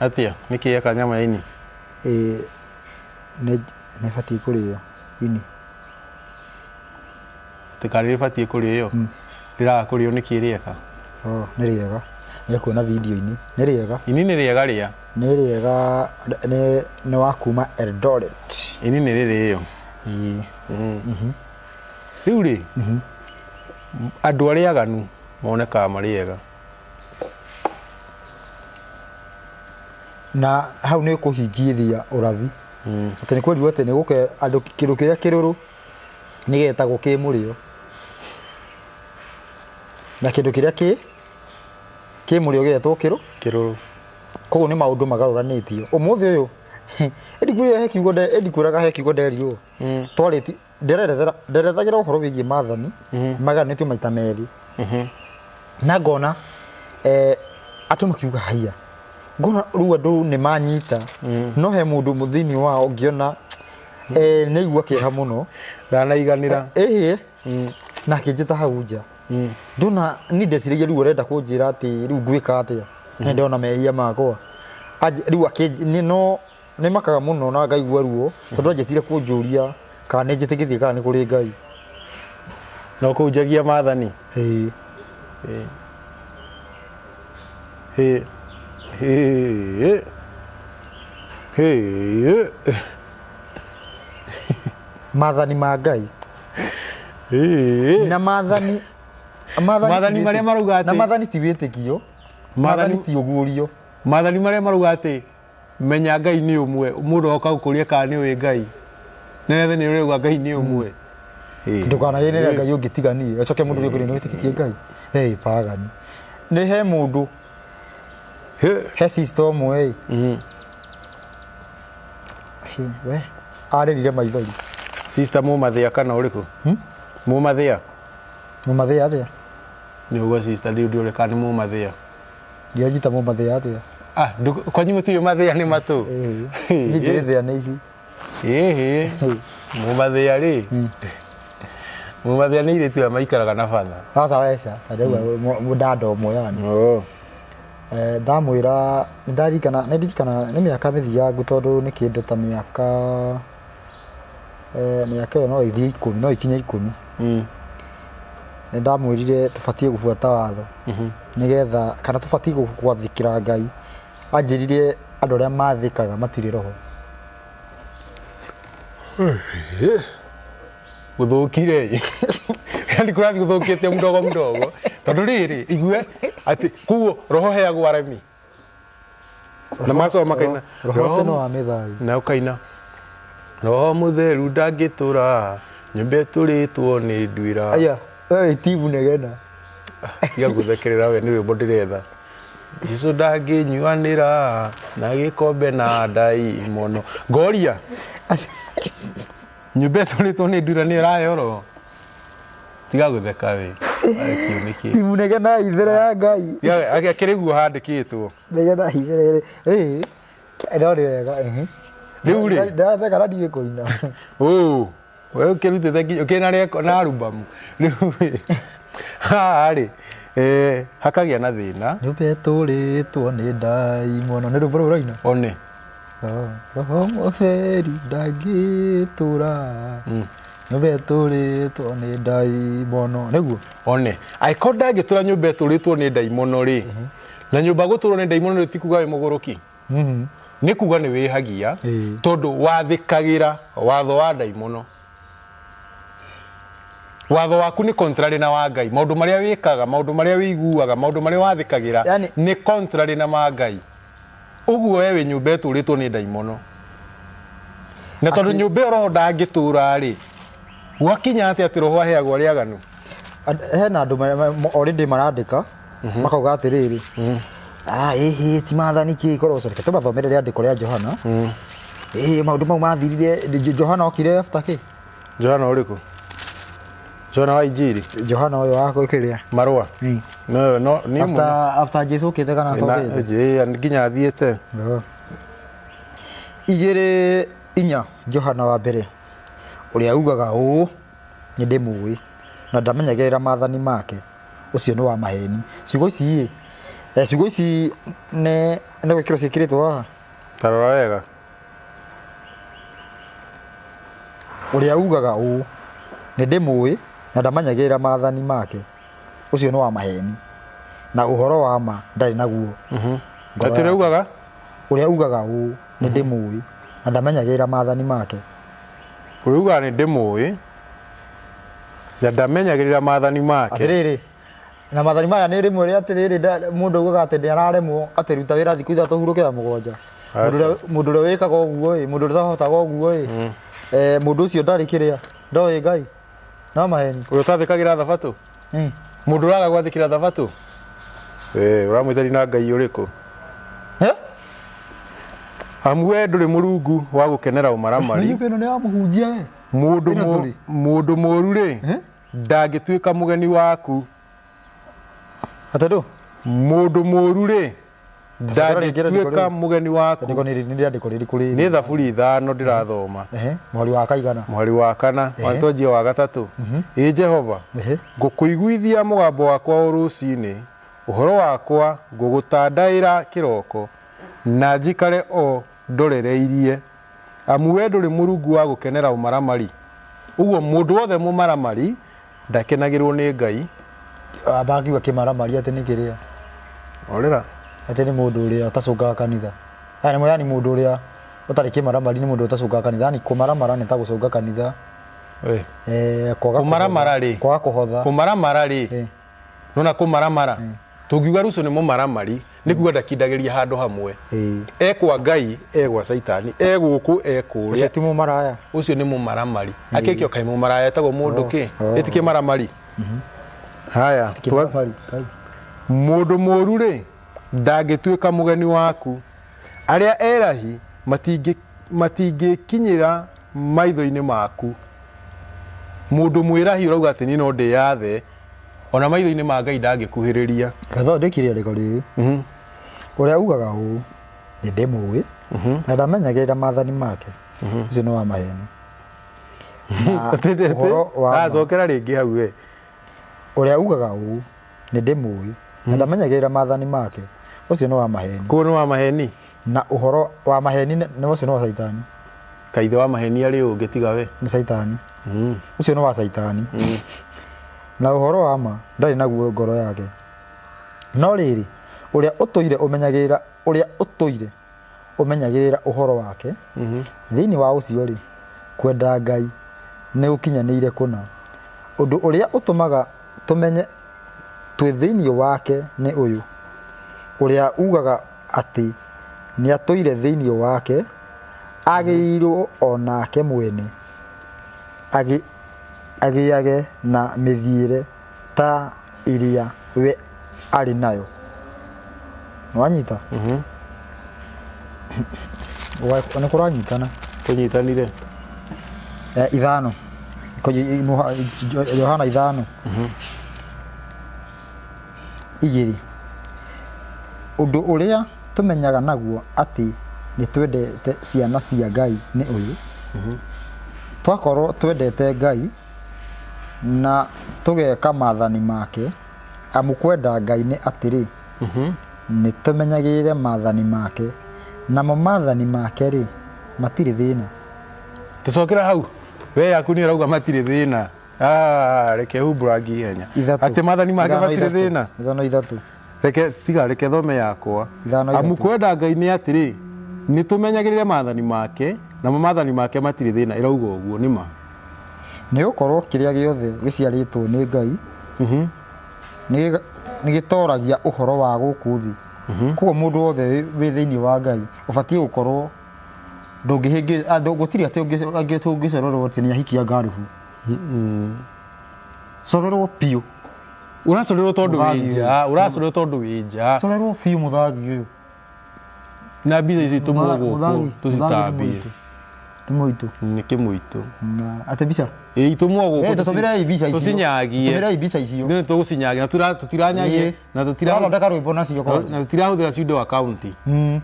Atĩa? Nĩkĩ yeka nyama ya ini? Ĩ, nĩ ĩbatiĩ kũrĩo ini. Atĩ karĩ rĩbatiĩ kũrĩo? Rĩraga kũrĩo nĩkĩ rĩeka? Oh, nĩ rĩega. Nĩ ekuona video-inĩ. Nĩ rĩega. Ini nĩ rĩega rĩa. Nĩ rĩega nĩ wa kuma Eldoret. Ini nĩ rĩrĩo. Ĩĩ. Rĩu rĩ, andũ arĩa aganu monekaga marĩ ega. Na hau nĩ kũhingithia ũrathi. Atĩ nĩ kwerirwo atĩ nĩ gũke andũ kĩndũ kĩrĩa kĩrũrũ nĩ gĩetagwo kĩ mũrĩo. Na kĩndũ kĩrĩa kĩ mũrĩo gĩgetwo kĩrũ. Kĩrũrũ. Koguo nĩ maũndũ magarũranĩtio. Ũmũthĩ ũyũ ĩndi kwĩra he kiugo ĩndi kwĩraga he kiugo nderirwo. Twarĩti ndererethera nderethagĩra ũhoro wĩgiĩ maathani magayanĩtio maita merĩ. Na ngona andũ makiuga haiya ngona rĩu andũ nĩ manyita no he mũndũ thĩinĩ wao ngĩona nĩ aigua kĩeha mũno. Ndanaiganĩra. Ĩhĩ na akĩnjĩta hau nja. Ndona ni ndeciragia rĩu ũrenda kũnjĩra atĩ rĩu ngwĩka atĩa nĩ ndona mehia makwa. Rĩu akĩ no nĩ makaga mũno na ngaigua ruo tondũ anjĩtire kũnjũria kana nĩ njĩtĩkĩtie kana nĩ kũrĩ Ngai. No kũhunjagia maathani. Ĩĩ. Hĩ. Hĩ. Hĩ. Maathani ma Ngai. Hĩ. Na maathani Maathani marĩa marauga na atĩ maathani ti wĩtĩkio. Maathani ti ũguũrio. Maathani marĩa marauga atĩ menya Ngai nĩ ũmwe, mũndũ oka gũkũria kana nĩ ũĩ Ngai. Nĩ nĩ ũrauga Ngai nĩ ũmwe. Ndũkanagĩrĩre Ngai ũngĩ tiga niĩ. Ũcoke mũndũ ũrĩa ũkwĩra nĩ wĩtĩkĩtie Ngai. Hey, pagani. Nĩ he mũndũ he sister ũmwe ĩ. Hĩ, we arĩrire maithori. Sister mũmathĩa kana ũrĩkũ? Mũmathĩa? Mũmathĩa atĩa? Nĩ ũguo sister ndiũ ndiũrĩ kana nĩ mũmathĩa. Ndianjita mũmathĩa atĩa? Ah, kwanyu mũtiũĩ mathĩa nĩ matũ? Niĩ njũĩ thĩa nĩ ici. Ĩhĩ. Mũmathĩa rĩ. Mũmathĩa nĩ airĩtu aya maikaraga na batha. Sasa weca, ndauga mũdada ũmwe yani. Oh. Ndamwĩra nĩndaririkana nĩndirikana nĩ mĩaka mĩthiangu tondũ nĩ kĩndũ ta mĩaka mĩaka ĩyo no ĩthiĩ ikũmi no ĩkinye ikũmi. Nĩndamwĩrire tũbatiĩ gũbuata watho nĩgetha kana tũbatiĩ gwathĩkĩra Ngai. Anjĩrire andũ arĩa mathĩkaga matirĩ roho. Gũthũkire yani kũrathiĩ gũthũkĩte mdogo mdogo tondũ rĩrĩ igue atĩ kuo roho heagwo aremi na macoka makaina Roho teno wa mĩthayu. Na ũkaina roho mũtheru ndangĩtũra nyũmba ĩtũrĩtwo nĩ nduĩra. Aya, we wĩ timu negena. Tiga gũthekerera we nĩ rwĩmbo ndĩretha. Jesu ndangĩnyuanĩra na gĩkombe na ndaimono. Ngoria nyũmba ĩtũrĩtwo nĩ nduĩra nĩ ĩraheo roho. Tiga gũtheka we. Kĩu nĩ kĩ? Timu negena ithere ya Ngai. Akĩrĩ guo handĩkĩtwo. Negena ithere. Ĩĩ. No nĩ wega. Rĩu rĩ. Ndatheka na ndiũĩ kũina. Ũũ. We ũkĩrutĩte nginya ũkĩrĩ na reko na arubamu. Rĩu rĩ. Haha rĩ. Hakagĩa na thĩna. Nyũmba ĩtũrĩtwo nĩ ndaimono. Nĩ rwĩmbo rũu ũraina? One. Roho mũtheru ndangĩtũra. Nyũmba ĩtũrĩtwo nĩ ndaimono. Nĩguo? One. Angĩkorwo ndangĩtũra nyũmba ĩtũrĩtwo nĩ ndaimono rĩ. Na nyũmba gũtũrwo nĩ ndaimono rĩ ti kuga wĩ mũgũrũki. Nĩ kuga nĩ wĩhagia tondũ wathĩkagĩra watho wa ndaimono. Watho waku nĩ contrary na wa Ngai. Maũndũ marĩa wĩkaga, maũndũ marĩa wĩiguaga, maũndũ marĩa wathĩkagĩra nĩ contrary na ma Ngai. Ũguo we wĩ nyũmba ĩtũrĩtwo nĩ ndaimono. Na tondũ nyũmba ĩyo roho ndangĩtũra rĩ, gwakinya atĩa atĩ roho aheagwo arĩa aganu? Hena andũ already marandĩka makauga atĩrĩrĩ, ah ĩhĩ ti maathani kĩ korwo reke tũmathomere rĩandĩko rĩa Johana. Ĩhĩ maũndũ mau mathirire Johana okire after kĩ? Johana ũrĩkũ? Johana wa Injiri? Johana ũyũ wa kĩrĩa? Marũa? No, no, nĩ After after Jesu okĩte kana atokĩte? Ĩĩ, nginya athiĩte. 2:4 Johana wa mbere ũrĩa ugaga ũũ nĩ ndĩmũĩ na ndamenyagĩrĩra maathani make ũcio nĩ wa maheni. Ciugo ici ĩ, ciugo ici nĩ nĩ gwĩkĩrwo ciĩkĩrĩtwo haha? Ta rora wega. Ũrĩa ugaga ũũ nĩ ndĩmũĩ na ndamenyagĩrĩra maathani make ũcio nĩ wa maheni. Na ũhoro wa ma ndarĩ naguo ngoro Atĩ yake. ũrĩa ugaga? Ũrĩa ugaga ũũ, nĩ ndĩmũĩ, na ndamenyagĩrĩra maathani make. Ũrĩa ugaga nĩ ndĩmũĩ na ndamenyagĩrĩra maathani make. Atĩrĩrĩ, na maathani maya nĩ rĩmwe rĩa atĩrĩrĩ, mũndũ augaga atĩ nĩ araremwo atĩ ruta wĩra thikũ 3 hurũke ya 7. Mũndũ ũrĩa wĩkaga ũguo ĩ, mũndũ ũrĩa ũtahotaga ũguo ĩ, mũndũ ũcio ndarĩ kĩrĩa, ndoĩ Ngai, no maheni. Ũrĩa ũtathĩkagĩra thabatũ? Mũndũ ũraga gwathĩkĩra thabatũ? Ũramwĩtani na Ngai ũrĩkũ? Amu we ndũrĩ mũrungu wa gũkenera ũmaramari. Nĩ ĩno nĩ ya mũhunjia we. Mũndũ Ĩno tũrĩ. Mũndũ mũru rĩ, ndangĩtuĩka mũgeni waku. Atĩ ndũ? Mũndũ mũru rĩ, Tacokera rĩngĩ rĩandĩko ndangĩtuĩka rĩu. mũgeni waku. Rĩandĩko nĩ rĩandĩko rĩrĩkũ rĩrĩ? Nĩ Thaburi 5 ndĩrathoma. Mũhari wa kaigana? Mũhari wa 4, watwanjia wa 3. Ĩ Jehova, ngũkũiguithia mũgambo wakwa o rũcinĩ, ũhoro wakwa ngũgũtandaĩra kĩroko, na njikare o ndorereirie. Amu we ndũrĩ mũrungu wa gũkenera ũmaramari. Ũguo mũndũ wothe mũmaramari ndakenagĩrwo nĩ Ngai. Bangiuga kĩmaramari atĩ nĩ kĩrĩa? Orĩra. Atĩ nĩ mũndũ ũrĩa ũtacũngaga kanitha. Yani yani mũndũ ũrĩa ũtarĩ kĩmaramari nĩ mũndũ ũtacũngaga kanitha. Yani kũmaramara nĩ ta gũcũnga kanitha. Kwaga Kũmaramara rĩ. Kwaga kũhotha. Kũmaramara rĩ. Nona kũmaramara. Tũngiuga Ruco nĩ mũmaramari, nĩ kuga ndakindagĩria handũ hamwe. E kwa Ngai, e gwa Caitani, e gũkũ, e kũrĩa. Ũcio ti mũmaraya. Ũcio nĩ mũmaramari. Akĩkio kaĩ mũmaraya etagwo mũndũ kĩ? Ĩti kĩmaramari. Haya, mũndũ mũru rĩ, ndangĩtuĩka mũgeni waku. Arĩa erahi matingĩkinyĩra maitho-inĩ maku. Mũndũ mwĩrahi ũrauga atĩ niĩ no ndĩyathe, ona maitho-inĩ ma Ngai ndangĩkuhĩrĩria. Gathondeki rĩandĩko rĩrĩ. Ũrĩa ugaga ũũ, nĩ ndĩmũĩ, na ndamenyagĩrĩra maathani make, ũcio nĩ wa maheni. Na ũhoro wa ma. Acokera rĩngĩ hau we. Ũrĩa ugaga ũũ, nĩ ndĩmũĩ, na ndamenyagĩrĩra maathani make, ũcio nĩ wa maheni. Koguo nĩ wa maheni? Na ũhoro wa maheni nĩ ũcio nĩ wa Caitani. Kaithe wa maheni arĩ ũngĩ tiga we? Nĩ Caitani. Ũcio nĩ wa Caitani. Na ũhoro wa ma ndarĩ naguo ngoro yake. No rĩrĩ, ũrĩa ũtũire ũmenyagĩrĩra, ũrĩa ũtũire ũmenyagĩrĩra ũhoro wake, thĩinĩ wa ũcio-rĩ, kwenda Ngai nĩ gũkinyanĩire kũna. Ũndũ ũrĩa ũtũmaga tũmenye twĩ thĩinĩ wake nĩ ũyũ, ũrĩa ugaga atĩ nĩatũire thĩinĩ wake, agĩrĩirwo o nake mwene agĩage na mĩthiĩre ta ĩrĩa we arĩ nayo. Nĩwanyita? Nĩ kũranyitana. Kũnyitanire. 5. Yohana 5. 2. Ũndũ ũrĩa tũmenyaga naguo atĩ nĩ twendete ciana cia Ngai nĩ ũyũ, twakorwo twendete Ngai na tũgeka maathani make, amu kwenda Ngai nĩ atĩrĩ, nĩ tũmenyagĩrĩre maathani make, namo maathani make-rĩ, matirĩ thĩna. Tũcokera hau, we yaku nĩ ũrauga matirĩ thĩna. Reke humbũrangi ihenya. 3. Atĩ maathani make 5 matirĩ 3. thĩna. 5 3. Reke tiga, reke thome yakwa. 5 Amu 3. kwenda Ngai nĩ atĩrĩ, nĩ tũmenyagĩrĩre maathani make, namo maathani make matirĩ thĩna. Ĩrauga ũguo, nĩ ma. Nĩ gũkorwo kĩrĩa gĩothe gĩciarĩtwo nĩ Ngai, nĩ gĩtoragia ũhoro wa gũkũ thĩ. Koguo mũndũ wothe wĩ thĩinĩ wa Ngai, ũbatiĩ gũkorwo ndũngĩhĩngĩ, gũtirĩ atĩ ũngĩcorerwo atĩ nĩ ahikia ngarubu. Corerwo biũ. Ũracorerwo tondũ wĩ Mũthangi nja, ũyũ. ũracorerwo tondũ wĩ nja. Corerwo biũ mũthangi ũyũ. Na mbia ici itũmwo gũkũ, Mũthangi, mũthangi nĩ tũcitambie. mũitũ. Nĩ mũitũ. Nĩ kĩmũitũ. Na atĩ mbica? Ĩ, itũmwo gũkũ Tũtũmĩrei mbica icio. Tũcinyagie. Tũmĩrei mbica icio. Nĩ tũgũcinyagia, na tũtiranyagia, na tũtira- Tũrathondeka rwĩmbo nacio kwanja. na tũtirahũthĩra pseudo account.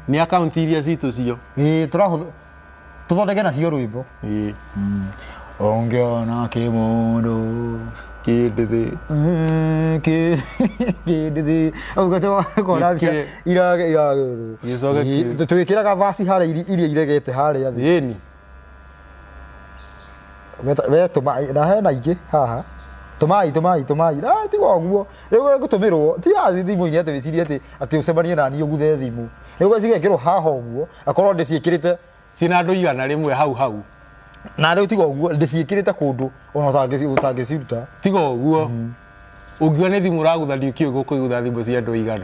Nĩ account iria citũ cio. Ĩ, tũthondeke nacio rwĩmbo. Ũngĩona kĩmũndũ Kĩndĩthĩ. Kĩndĩthĩ. Ũguo tũkona mbica Gĩkĩre. irage. Gĩcoke kĩ- Twĩkĩraga vaci harĩa iria iregete harĩa thĩ. Ĩni. Wetũma na hena ingĩ haha. Tũmai, tũmai, tũmai. Ah, tiga ũguo. Rĩu gũtũmĩrwo ti ya thimũ-inĩ atĩ wĩcirie atĩ atĩ ũcemanie na niĩ ũguthe thimũ. Rĩu cigekĩrwo haha ũguo, akorwo ndĩciĩkĩrĩte Ciĩna andũ 100 hau hau. Na rĩu tiga ũguo, ndĩciĩkĩrĩte kũndũ ona ũtangĩciruta. Tiga ũguo. Ũngiuga nĩ thimũ ũragutha ndiũkĩũĩ gũkũigutha thimũ cia andũ 100.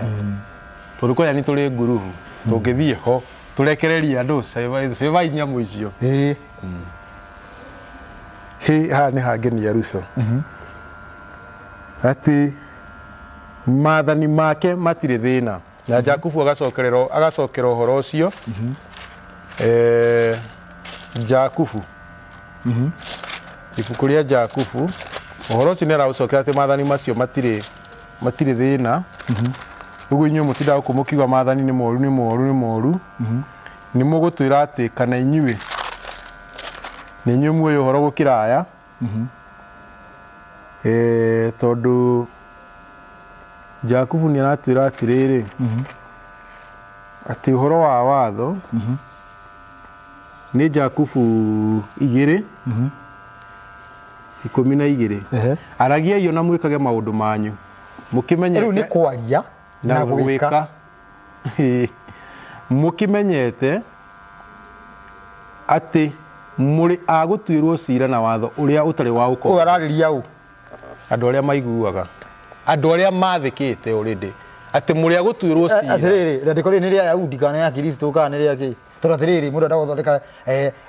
Tondũ kwanja nĩ tũrĩ ngurubu. Tũngĩthiĩ ho tũrekererie andũ cevai nyamũ icio. Ĩĩ. Hĩ haha nĩ hangenia Ruco. Atĩ maathani make matirĩ thĩna. Na Jakubu agacokerera agacokera ũhoro ũcio. Eh, Jakubu. Ibuku rĩa Jakubu ũhoro ũcio nĩ araũcokera atĩ maathani macio matirĩ matirĩ thĩna. Ũguo inyuĩ mũtindaga gũkũ mũkiuga maathani nĩ moru nĩ moru nĩ moru. Nĩ mũgũtwĩra atĩ kana inyuĩ nĩ inyuĩ muoĩ ũhoro gũkĩra aya. Eh, tondũ Jakubu nĩ aratwĩra atĩrĩrĩ atĩ ũhoro wa watho nĩ Jakubu 2:12. Ehe. Aragiai ona mwĩkage maũndũ manyu mũkĩmenyete Rĩu nĩ kwaria na na gwĩka. gwĩka. Mũkĩmenyete atĩ mũrĩ a gũtuĩrwo cira na watho ũrĩa ũtarĩ wa Ũyũ ũkombo. ararĩria ũ? Andũ arĩa maiguaga, andũ arĩa mathĩkĩte already, atĩ mũrĩ a gũtuĩrwo cira. Atĩrĩrĩ, rĩandĩko rĩrĩ nĩ rĩa Ayahudi kana nĩ ya Kristo kana nĩ rĩa kĩ? Tondũ atĩrĩrĩ, mũndũ enda gũthondeka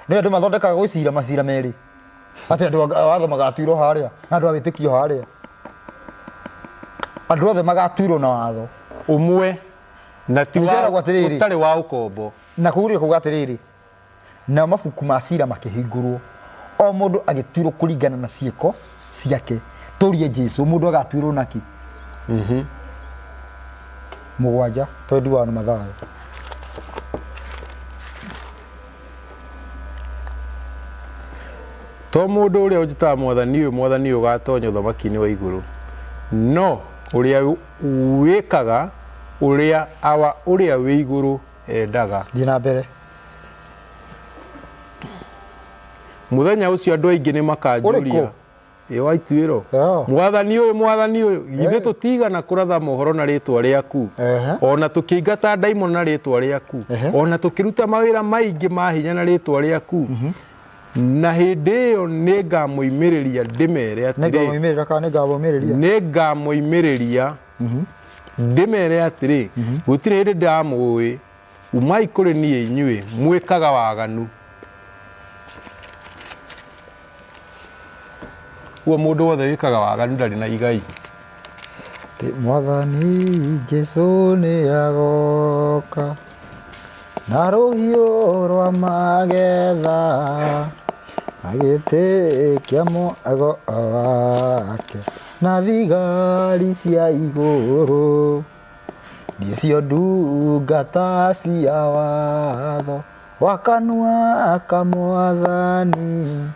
nĩ andũ mathondekaga gwĩ cira macira merĩ. Atĩ andũ a watho magatuĩrwo harĩa na andũ a wĩtĩkio harĩa. Andũ othe magatuĩrwo na watho. Ũmwe na ti wa Nĩndĩragwo atĩrĩrĩ. ũtarĩ wa ũkombo. Na kũu rĩ kuga atĩrĩrĩ, nao mabuku ma cira makĩhingũrwo, o mũndũ agĩtuĩrwo kũringana na ciĩko ciake. Tũrie Jesu, mũndũ agatuĩrwo nakĩ? 7 21 Mathayo. To mũndũ ũrĩa ũnjĩtaga mwathani ũyũ mwathani ũyũ ũgatonya ũthamaki-inĩ wa igũrũ, no ũrĩa wĩkaga ũrĩa Awa ũrĩa wĩ igũrũ endaga. Thiĩ na mbere. Mũthenya ũcio andũ aingĩ nĩ makanjũria Ũrĩkũ? Ĩ wa ituĩro. Ĩyo. Mwathani ũyũ, mwathani ũyũ, githĩ Eh. tũtigana kũratha mohoro na rĩtwa rĩaku? Ehe. Ona tũkĩingata ndaimono na rĩtwa rĩaku? Ehe. Ona tũkĩruta mawĩra maingĩ ma hinya na rĩtwa rĩaku? Na hĩndĩ ĩyo nĩngamoimĩrĩria ndĩmere atĩrĩ, Nĩngamoimĩrĩra kana nĩngamoimĩrĩria? Nĩngamoimĩrĩria ndĩmere atĩrĩ, gũtirĩ hĩndĩ ndamũĩ, umai kũrĩ niĩ inyuĩ mwĩkaga waganu. Ũguo mũndũ wothe wĩkaga waganu ndarĩ na igai. Mwathani Jesu nĩ agoka na rũhiũ rwa magetha na gĩtĩ kĩa mũago wake na thigari cia igũrũ nĩcio ndungata cia watho wa kanua ka mwathani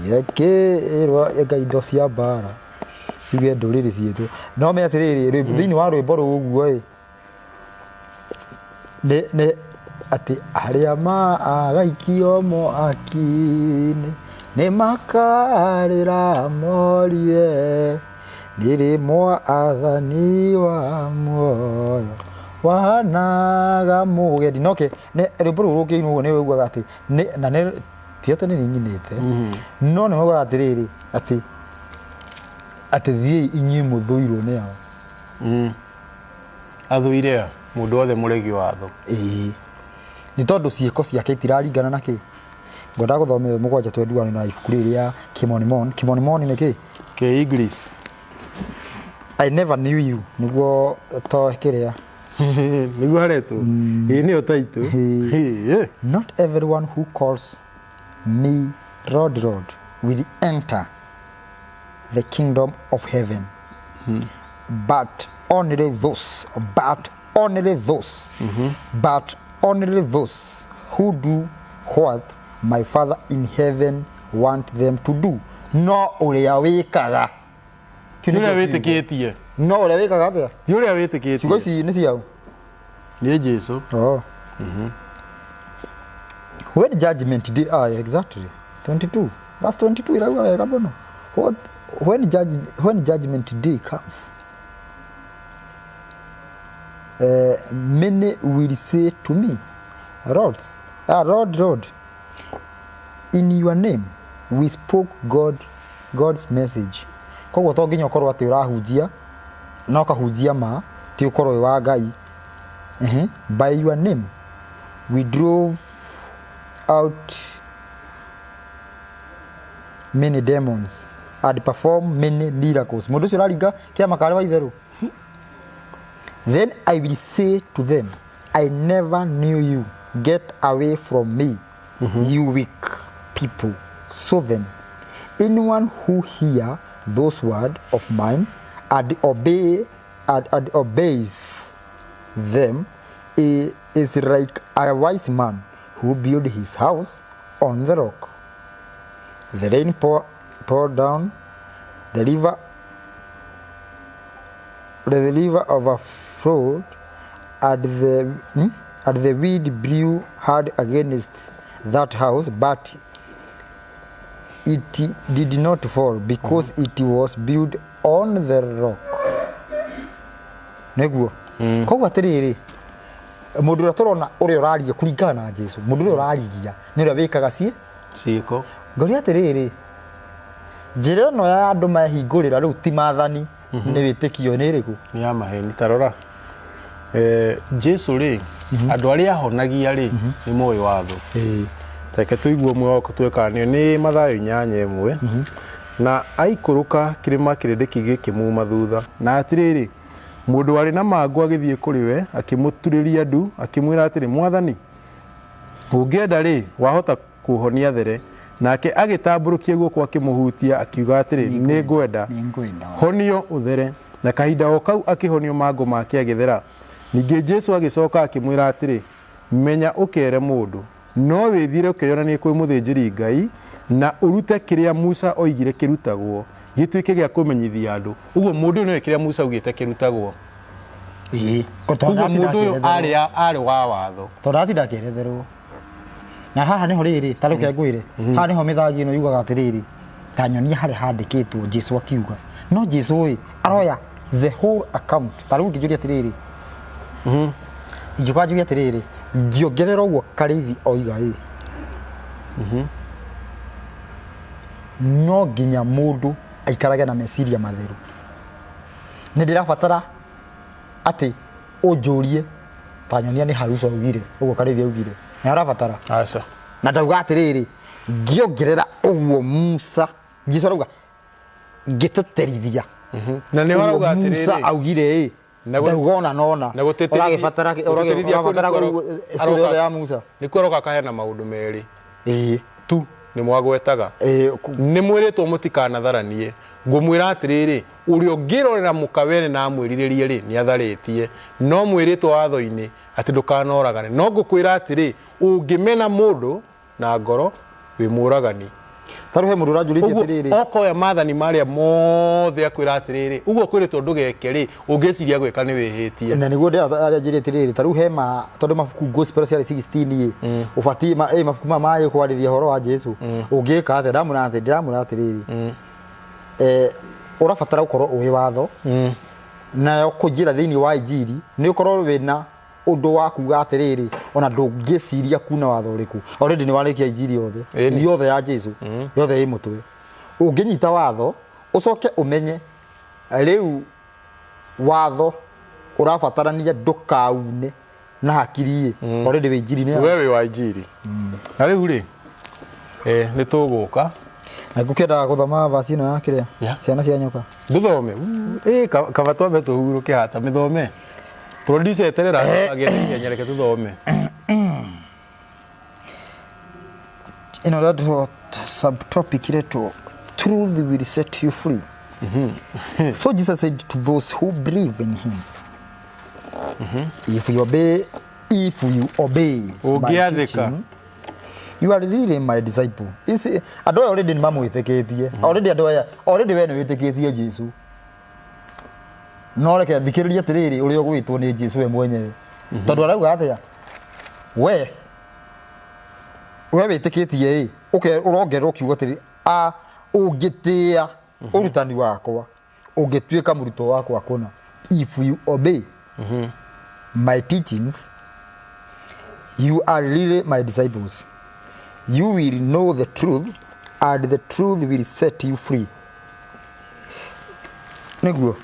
irekĩrwo anga indo cia mbara ciuge ndũrĩrĩ ciitũ no me atĩrĩrĩ thĩinĩ wa rwĩmbo rũu ũguo ĩ nĩ atĩ arĩa magaikio mwaki-inĩ nĩ makarĩra morie nĩrĩ mwathani wa muoyo wahanaga mũgendi no ke rwĩmbo rũu rũkĩinwo ũguo nĩ ũiguaga atĩ na nĩ ti atĩ nĩ nyinĩte no nĩ maugaga atĩrĩrĩ atĩ atĩ thiĩi inyuĩ mũthũirwo nĩ ao. Athũire a mũndũ wothe mũregi watho. Ĩĩ nĩ tondũ ciĩko ciake itiraringana na kĩ ngwenda gũthomera 7:21 na ibuku rĩrĩ rĩa Kimonimon. Kimonimon nĩ kĩ? Kĩ English. I never knew you nĩguo to kĩrĩa. Nĩguo haretwo. Ĩĩ nĩyo taitũ. Ĩĩ. Not everyone who calls me Lord, Lord will enter the kingdom of heaven, but only those, but only those, but only those who do what my Father in heaven want them to do. No ũrĩa wĩkaga. Ti ũrĩa wĩtĩkĩtie. No ũrĩa wĩkaga atĩa? Ti ũrĩa wĩtĩkĩtie. Ciugo ici nĩ ciaũ? Nĩ Jesu. Oh. When judgment day, ah, exactly. 22. Verse 22 irauga wega mũno. What? When judgment day comes, many will say to me, Lord, Lord, Lord, in your name we spoke God's message. Koguo to nginya ũkorwo atĩ ũrahunjia na ũkahunjia ma ti ũkorwo wĩ wa Ngai. By your name we drove out many demons and perform many miracles. Mũndũ ũcio ũraringa kĩama karĩ wa itherũ. Then I will say to them, I never knew you. Get away from me, you weak people. So then, anyone who hear those words of mine and obeys them is like a wise man who built his house on the rock. The rain poured down, the river overflowed, and the wind blew hard against that house, but it did not fall because it was built on the rock. Nĩguo koguo atĩrĩrĩ, mũndũ ũrĩa tũrona ũrĩa ũraria kũringana na Jesu, mũndũ ũrĩa ũrarigia nĩ ũrĩa wĩkaga ciĩ Ciĩko. Ngoria atĩrĩrĩ, njĩra ĩno ya andũ mehingũrĩra rĩu ti maathani, nĩ wĩtĩkio, nĩ ĩrĩkũ? Nĩ ya maheni. Tarora, Jesu rĩ, andũ arĩa ahonagia rĩ, nĩ moĩ watho. Reke tũigue ũmwe wako tweka nĩo nĩ Mathayo 8:1. Na aikũrũka kĩrĩma, kĩrĩndĩ kĩingĩ gĩkĩmuma thutha. Na atĩrĩrĩ, mũndũ warĩ na mangũ agĩthiĩ kũrĩ we, akĩmũturĩria ndu, akĩmwĩra atĩrĩ, "Mwathani, ũngĩenda rĩ, wahota kũhonia there." Nake agĩtambũrũkia guoko, akĩmũhutia, akiuga atĩrĩ, "Nĩ ngwenda." Nĩ ngwenda. "Honio ũthere." Na kahinda o kau akĩhonio mangũ make, agĩthera. Ningĩ Jesu agĩcoka akĩmwĩra atĩrĩ, "Menya ũkere mũndũ, no wĩthiĩre ũkeyonanie kwĩ mũthĩnjĩri Ngai na ũrute kĩrĩa Musa oigire kĩrutagwo, gĩtuĩke gĩa kũmenyithia andũ." Ũguo mũndũ ũyũ nĩwe kĩrĩa Musa augĩte kĩrutagwo. Ũguo Ũguo mũndũ ũyũ arĩ wa watho. Tondũ atinda akĩeretherwo na haha nĩho rĩrĩ, ta reke ngwĩre, haha nĩho mĩthagi ĩno yugaga atĩrĩrĩ, ta nyonia harĩa handĩkĩtwo Jesu akiuga. No Jesu ĩ aroya the whole account. Ta rĩu ngĩnjũria atĩrĩrĩ, ingĩũka njuge atĩrĩrĩ, ngĩongerera ũguo Karĩithi oiga ĩ, no nginya mũndũ aikarage na meciria matheru. Nĩ ndĩrabatara atĩ ũnjũrie ta nyonia nĩ Haruca augire ũguo Karĩithi augire nĩ arabatara? Aca. Na ndauga atĩrĩrĩ, ngĩongerera ũguo Musa, Jesu arauga ngĩteterithia Na nĩ arauga ũguo Musa atĩrĩrĩ augire ĩ. Ndauga ona nona Na ũragĩbatara gũtĩtĩrithia kũu ũrabatara story yothe ya Musa. Nĩkuo aroka akaheana maũndũ merĩ tu nĩ mwagwetaga. Nĩ mwĩrĩtwo mũtikanatharanie. Ngũmwĩra atĩrĩrĩ, ũrĩa ũngĩrorera mũka wene na amwĩrirĩrie rĩ, nĩ atharĩtie. No mwĩrĩtwo watho-inĩ atĩ ndũkanoragane, no ngũkwĩra atĩrĩ, ũngĩmena mũndũ na ngoro, wĩ mũragani. Ta rĩu he mũndũ ũranjũrĩtie Ũguo atĩrĩrĩ, okoya maathani marĩa mothe akwĩra atĩrĩrĩ, ũguo kwĩrĩtwo ndũgeke rĩ, ũngĩciria gwĩka nĩ wĩhĩtie. Na nĩguo ndĩranjĩrĩtie atĩrĩrĩ, ta rĩu he ma tondũ mabuku gospel ciarĩ 16 ĩ, ũbatiĩ mabuku maya ma kwarĩria ũhoro wa Jesu, ũngĩka atĩa? Ndamwĩra atĩ ndĩramwĩra atĩrĩrĩ, ũrabatara gũkorwo ũĩ watho nayo kũnjĩra thĩinĩ wa injiri nĩ ũkorwo wĩna ũndũ wa kuga atĩrĩrĩ, ona ndũngĩciria kuna watho ũrĩkũ, already nĩ warĩkia injiri yothe. Ĩni. Yothe ya Jesu yothe ĩ mũtwe. Ũngĩnyita watho ũcoke ũmenye rĩu watho ũrabatarania ndũkaune na hakiri ĩ, already wĩ injiri-inĩ. We wĩ wa injiri na rĩu rĩ, nĩ tũgũka. Na ngũkĩendaga gũthoma vaci ĩno ya kĩrĩa ciana cia nyoka. Ndũthome. Kaba twambe tũhurũke hata mĩthome. Producer, eterera agĩe na ihenya, reke tũthome. Ĩno ĩretwo subtopic iretwo "Truth will set you free". So Jesus said to those who believe in him, "If you obey, if you obey my Ũngĩathĩka. teaching, you are really my disciple." Ici andũ aya already nĩ mamwĩtĩkĩtie. Already andũ aya already we nĩ wĩtĩkĩtie Jesu, no reke thikĩrĩrie atĩrĩrĩ ũrĩa ũgwĩtwo nĩ Jesu we mwenyewe, tondũ arauga atĩa? We wĩtĩkĩtie ĩ, ũrongererwo kiugo atĩrĩ a ũngĩtĩĩa. Ũrutani wakwa, ũngĩtuĩka mũrutwo wakwa kũna, if you obey my teachings, you are really my disciples. You will know the truth, and the truth will set you free. Nĩguo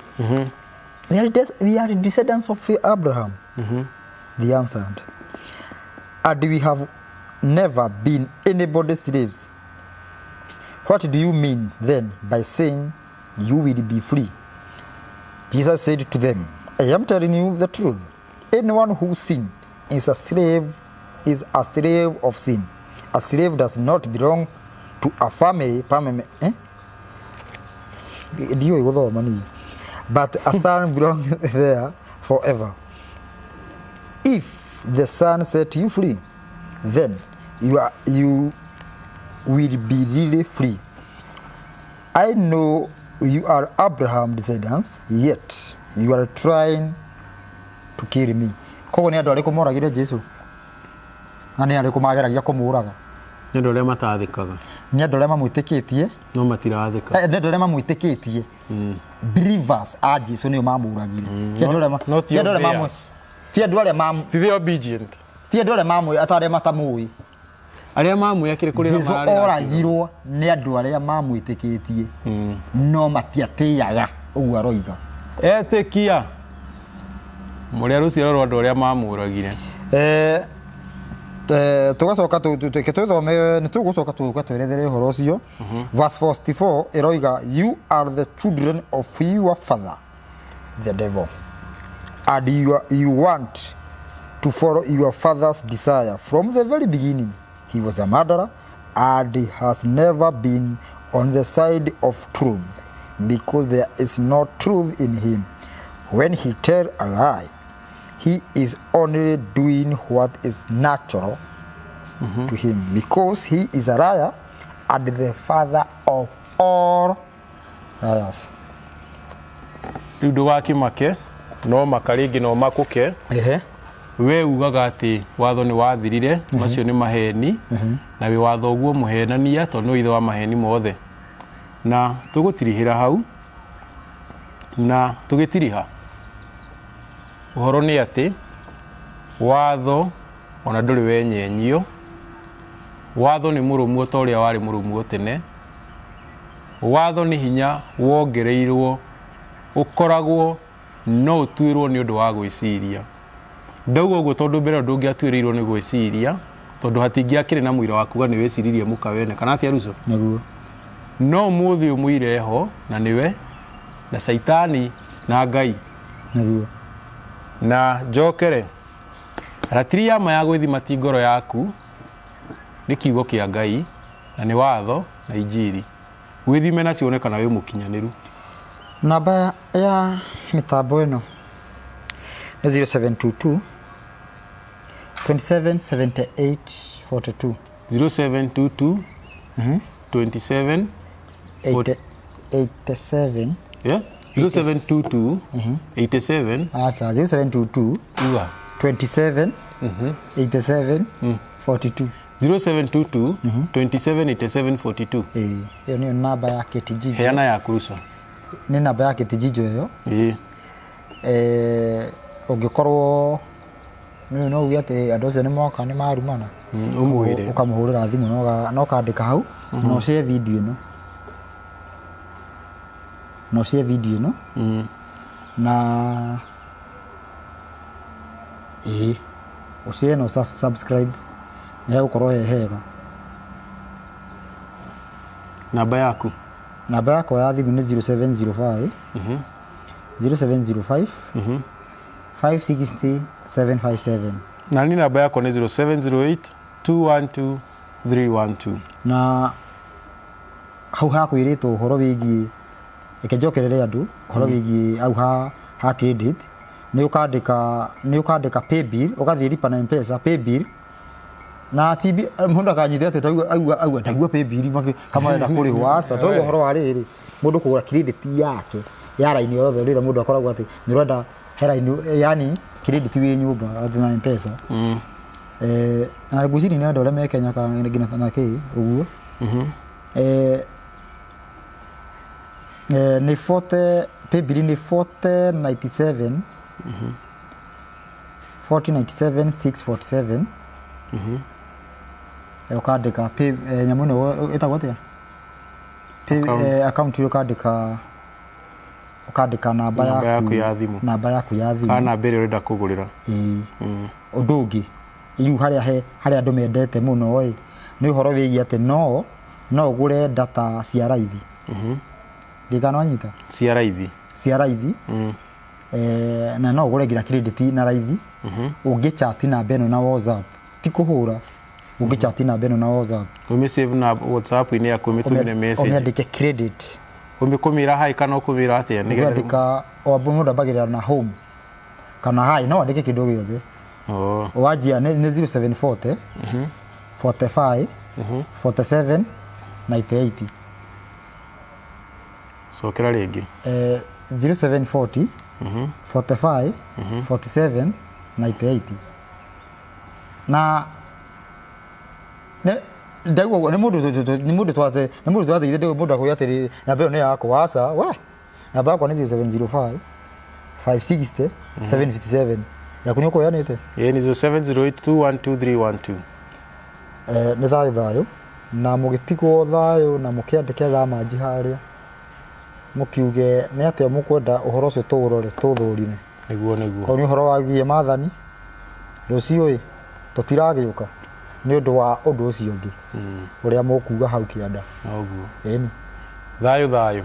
we are descendants of Abraham, they answered, and we have never been anybody's slaves. What do you mean then by saying you will be free? Jesus said to them, I am telling you the truth. Anyone who sins is a slave of sin. A slave does not belong to a family permanent, eh? Ndiũĩ gũthoma niĩ. But a son belongs there forever. If the Son set you free, then you will be really free. I know you are Abraham descendants, yet you are trying to kill me. Koguo nĩ andũ arĩkũ moragire Jesu, na nĩ arĩkũ mageragia kũmũraga? Nĩ andũ arĩa matathĩkaga. Nĩ andũ arĩa mamwĩtĩkĩtie. No matirathĩka. Nĩ andũ arĩa mamwĩtĩkĩtie, believers a Jesu, nĩo mamũragire. Ti andũ arĩa Not ti andũ arĩa obeyers. Ti andũ arĩa mam Ti the obedient. Ti andũ arĩa mamũĩ, atarĩa matamũĩ. Arĩa mamũĩ akĩrĩ kũrĩra Jesu mararĩra. Oragirwo nĩ andũ arĩa mamwĩtĩkĩtie no matiatĩaga ũguo aroiga. Etĩkia mũrĩa rũciaro rwa andũ arĩa mamũragire. Tũgacoka reke twĩthome, nĩ tũgũcoka tũke twerethere ũhoro ũcio. Verse 44 ĩroiga, "You are the children of your father the devil, and you want to follow your father's desire. From the very beginning he was a murderer and he has never been on the side of truth because there is no truth in him. When he tells a lie, he is only doing what is natural to him because he is a liar and the father of all liars." Rĩu ndũgakĩmake, no maka rĩngĩ no makũke. We ugaga atĩ watho nĩ wathirire, macio nĩ maheni, na wĩ watho ũguo mũhenania, tondũ nĩ ithe wa maheni mothe. Na tũgũtirihĩra hau, na tũgĩtiriha ũhoro nĩ atĩ watho ona ndũrĩ wenyenyio. Watho nĩ mũrũmu o ta ũrĩa warĩ mũrũmu o tene. Watho nĩ hinya wongereirwo, ũkoragwo no ũtuĩrwo nĩ ũndũ wa gwĩciria. Ndauga ũguo tondũ mbere ĩyo ndũngĩatuĩrĩirwo nĩ gwĩciria, tondũ hatingĩakĩrĩ na mũira wa kuga nĩ wĩciririe mũka wene kana atĩa, Ruco? Nĩguo. No ũmũthĩ ũmũire ho na nĩwe na caitani na Ngai. Nĩguo. Na njokere, ratiri ya ma ya gwĩthima ti ngoro yaku, nĩ kiugo kĩa Ngai na nĩ watho na injiri. Wĩthime nacio wone kana wĩ mũkinyanĩru. Namba ya mĩtambo ĩno nĩ 0722 27 78 42. 0722 27 80 87. Yeah? 0722 87. Asa, 0722 uga. 27 87 42. 0722 27 87 42. Ĩĩ, ĩyo nĩyo namba ya KTG. Heana yaku, Ruco. Nĩ namba ya KTG ĩyo. Ĩĩ. Ũngĩkorwo nĩ no uge atĩ andũ acio nĩ moka nĩ marumana, Ũmwĩre. Ũkamũhũrĩra thimũ na ũkandĩka hau na ũshare video ĩno, na ũshare video ĩno, na ĩĩ, ũshare na subscribe, nĩ hegũkorwo he hega. Namba yaku? Namba yakwa ya thimũ nĩ 0705 0705 560 757. Na ni namba yakwa nĩ 0708 212 312. Na hau hakwĩrĩtwo ũhoro wĩgiĩ, reke njokerere andũ ũhoro wĩgiĩ hau ha credit. Nĩ ũkandĩka paybill, ũgathiĩ lipa na Mpesa paybill na TB. Mũndũ akanyite atĩ taigua aigua aigua ndaigua paybill kama arenda kũrĩhwo. Aca, tauga ũhoro wa rĩrĩ, mũndũ kũgũra credit yake ya raini yothe, rĩrĩa mũndũ akoragwo atĩ nĩ ũrenda he raini, yani credit wĩ nyũmba atĩ na Mpesa. Na ngwĩciria nĩ andũ arĩa me Kenya kana nginya na kĩ ũguo. Nĩ 40 paybill nĩ 4097 4097 647. Ũkandĩka pay nyamũ ĩno ĩtagwo atĩa? Pay, Account. Account ĩyo ũkandĩka namba Namba yaku ya thimũ. Namba yaku ya thimũ. Kana namba ĩrĩa ũrenda kũgũrĩra. Ĩĩ. Ũndũ ũngĩ rĩu harĩa he harĩa andũ mendete mũno ĩ nĩ ũhoro wĩgiĩ atĩ no ũgũre data cia raithi. Ndikana wanyita? Cia raithi. Cia raithi. Na no ũgũre nginya credit na raithi ũngĩ chat namba ĩno na WhatsApp, ti kũhũra, ũngĩ chat namba ĩno na WhatsApp. Ũmĩ save na WhatsApp-inĩ yaku, ũmĩtũmĩre message. Ũmĩandĩke "credit". Ũmĩkũmĩra hi kana ũkũmĩra atĩa nĩgetha Ũngĩandĩka o mũndũ ambagĩrĩra na "home" kana "hi", no wandĩke kĩndũ gĩothe. Oh. Wanjia nĩ 0740 45 47 98. Cokera rĩngĩ. 0740 45 47 98. Na nĩ ndaigua ũguo, nĩ mũndũ twateithia, mũndũ akwĩra atĩrĩ, "Namba ĩyo nĩ yakwa." Aca we, namba yakwa nĩ 0705 560 757. Yaku nĩ ũkũheanĩte? Ĩĩ, nĩ 0708212312. Nĩ thayũ thayũ na mũgĩtigwo thayũ na mũkĩandĩke thaa manji harĩa mũkiuge nĩ atĩa mũkwenda ũhoro ũcio tũũrore tũũthũrime. Nĩguo nĩguo. Tondũ nĩ ũhoro wagiĩ maathani rũciũ ĩ tũtiragĩũka nĩ ũndũ wa ũndũ ũcio ũngĩ ũrĩa mũkuga hau kĩanda. Noguo. Ĩni. Thayũ thayũ.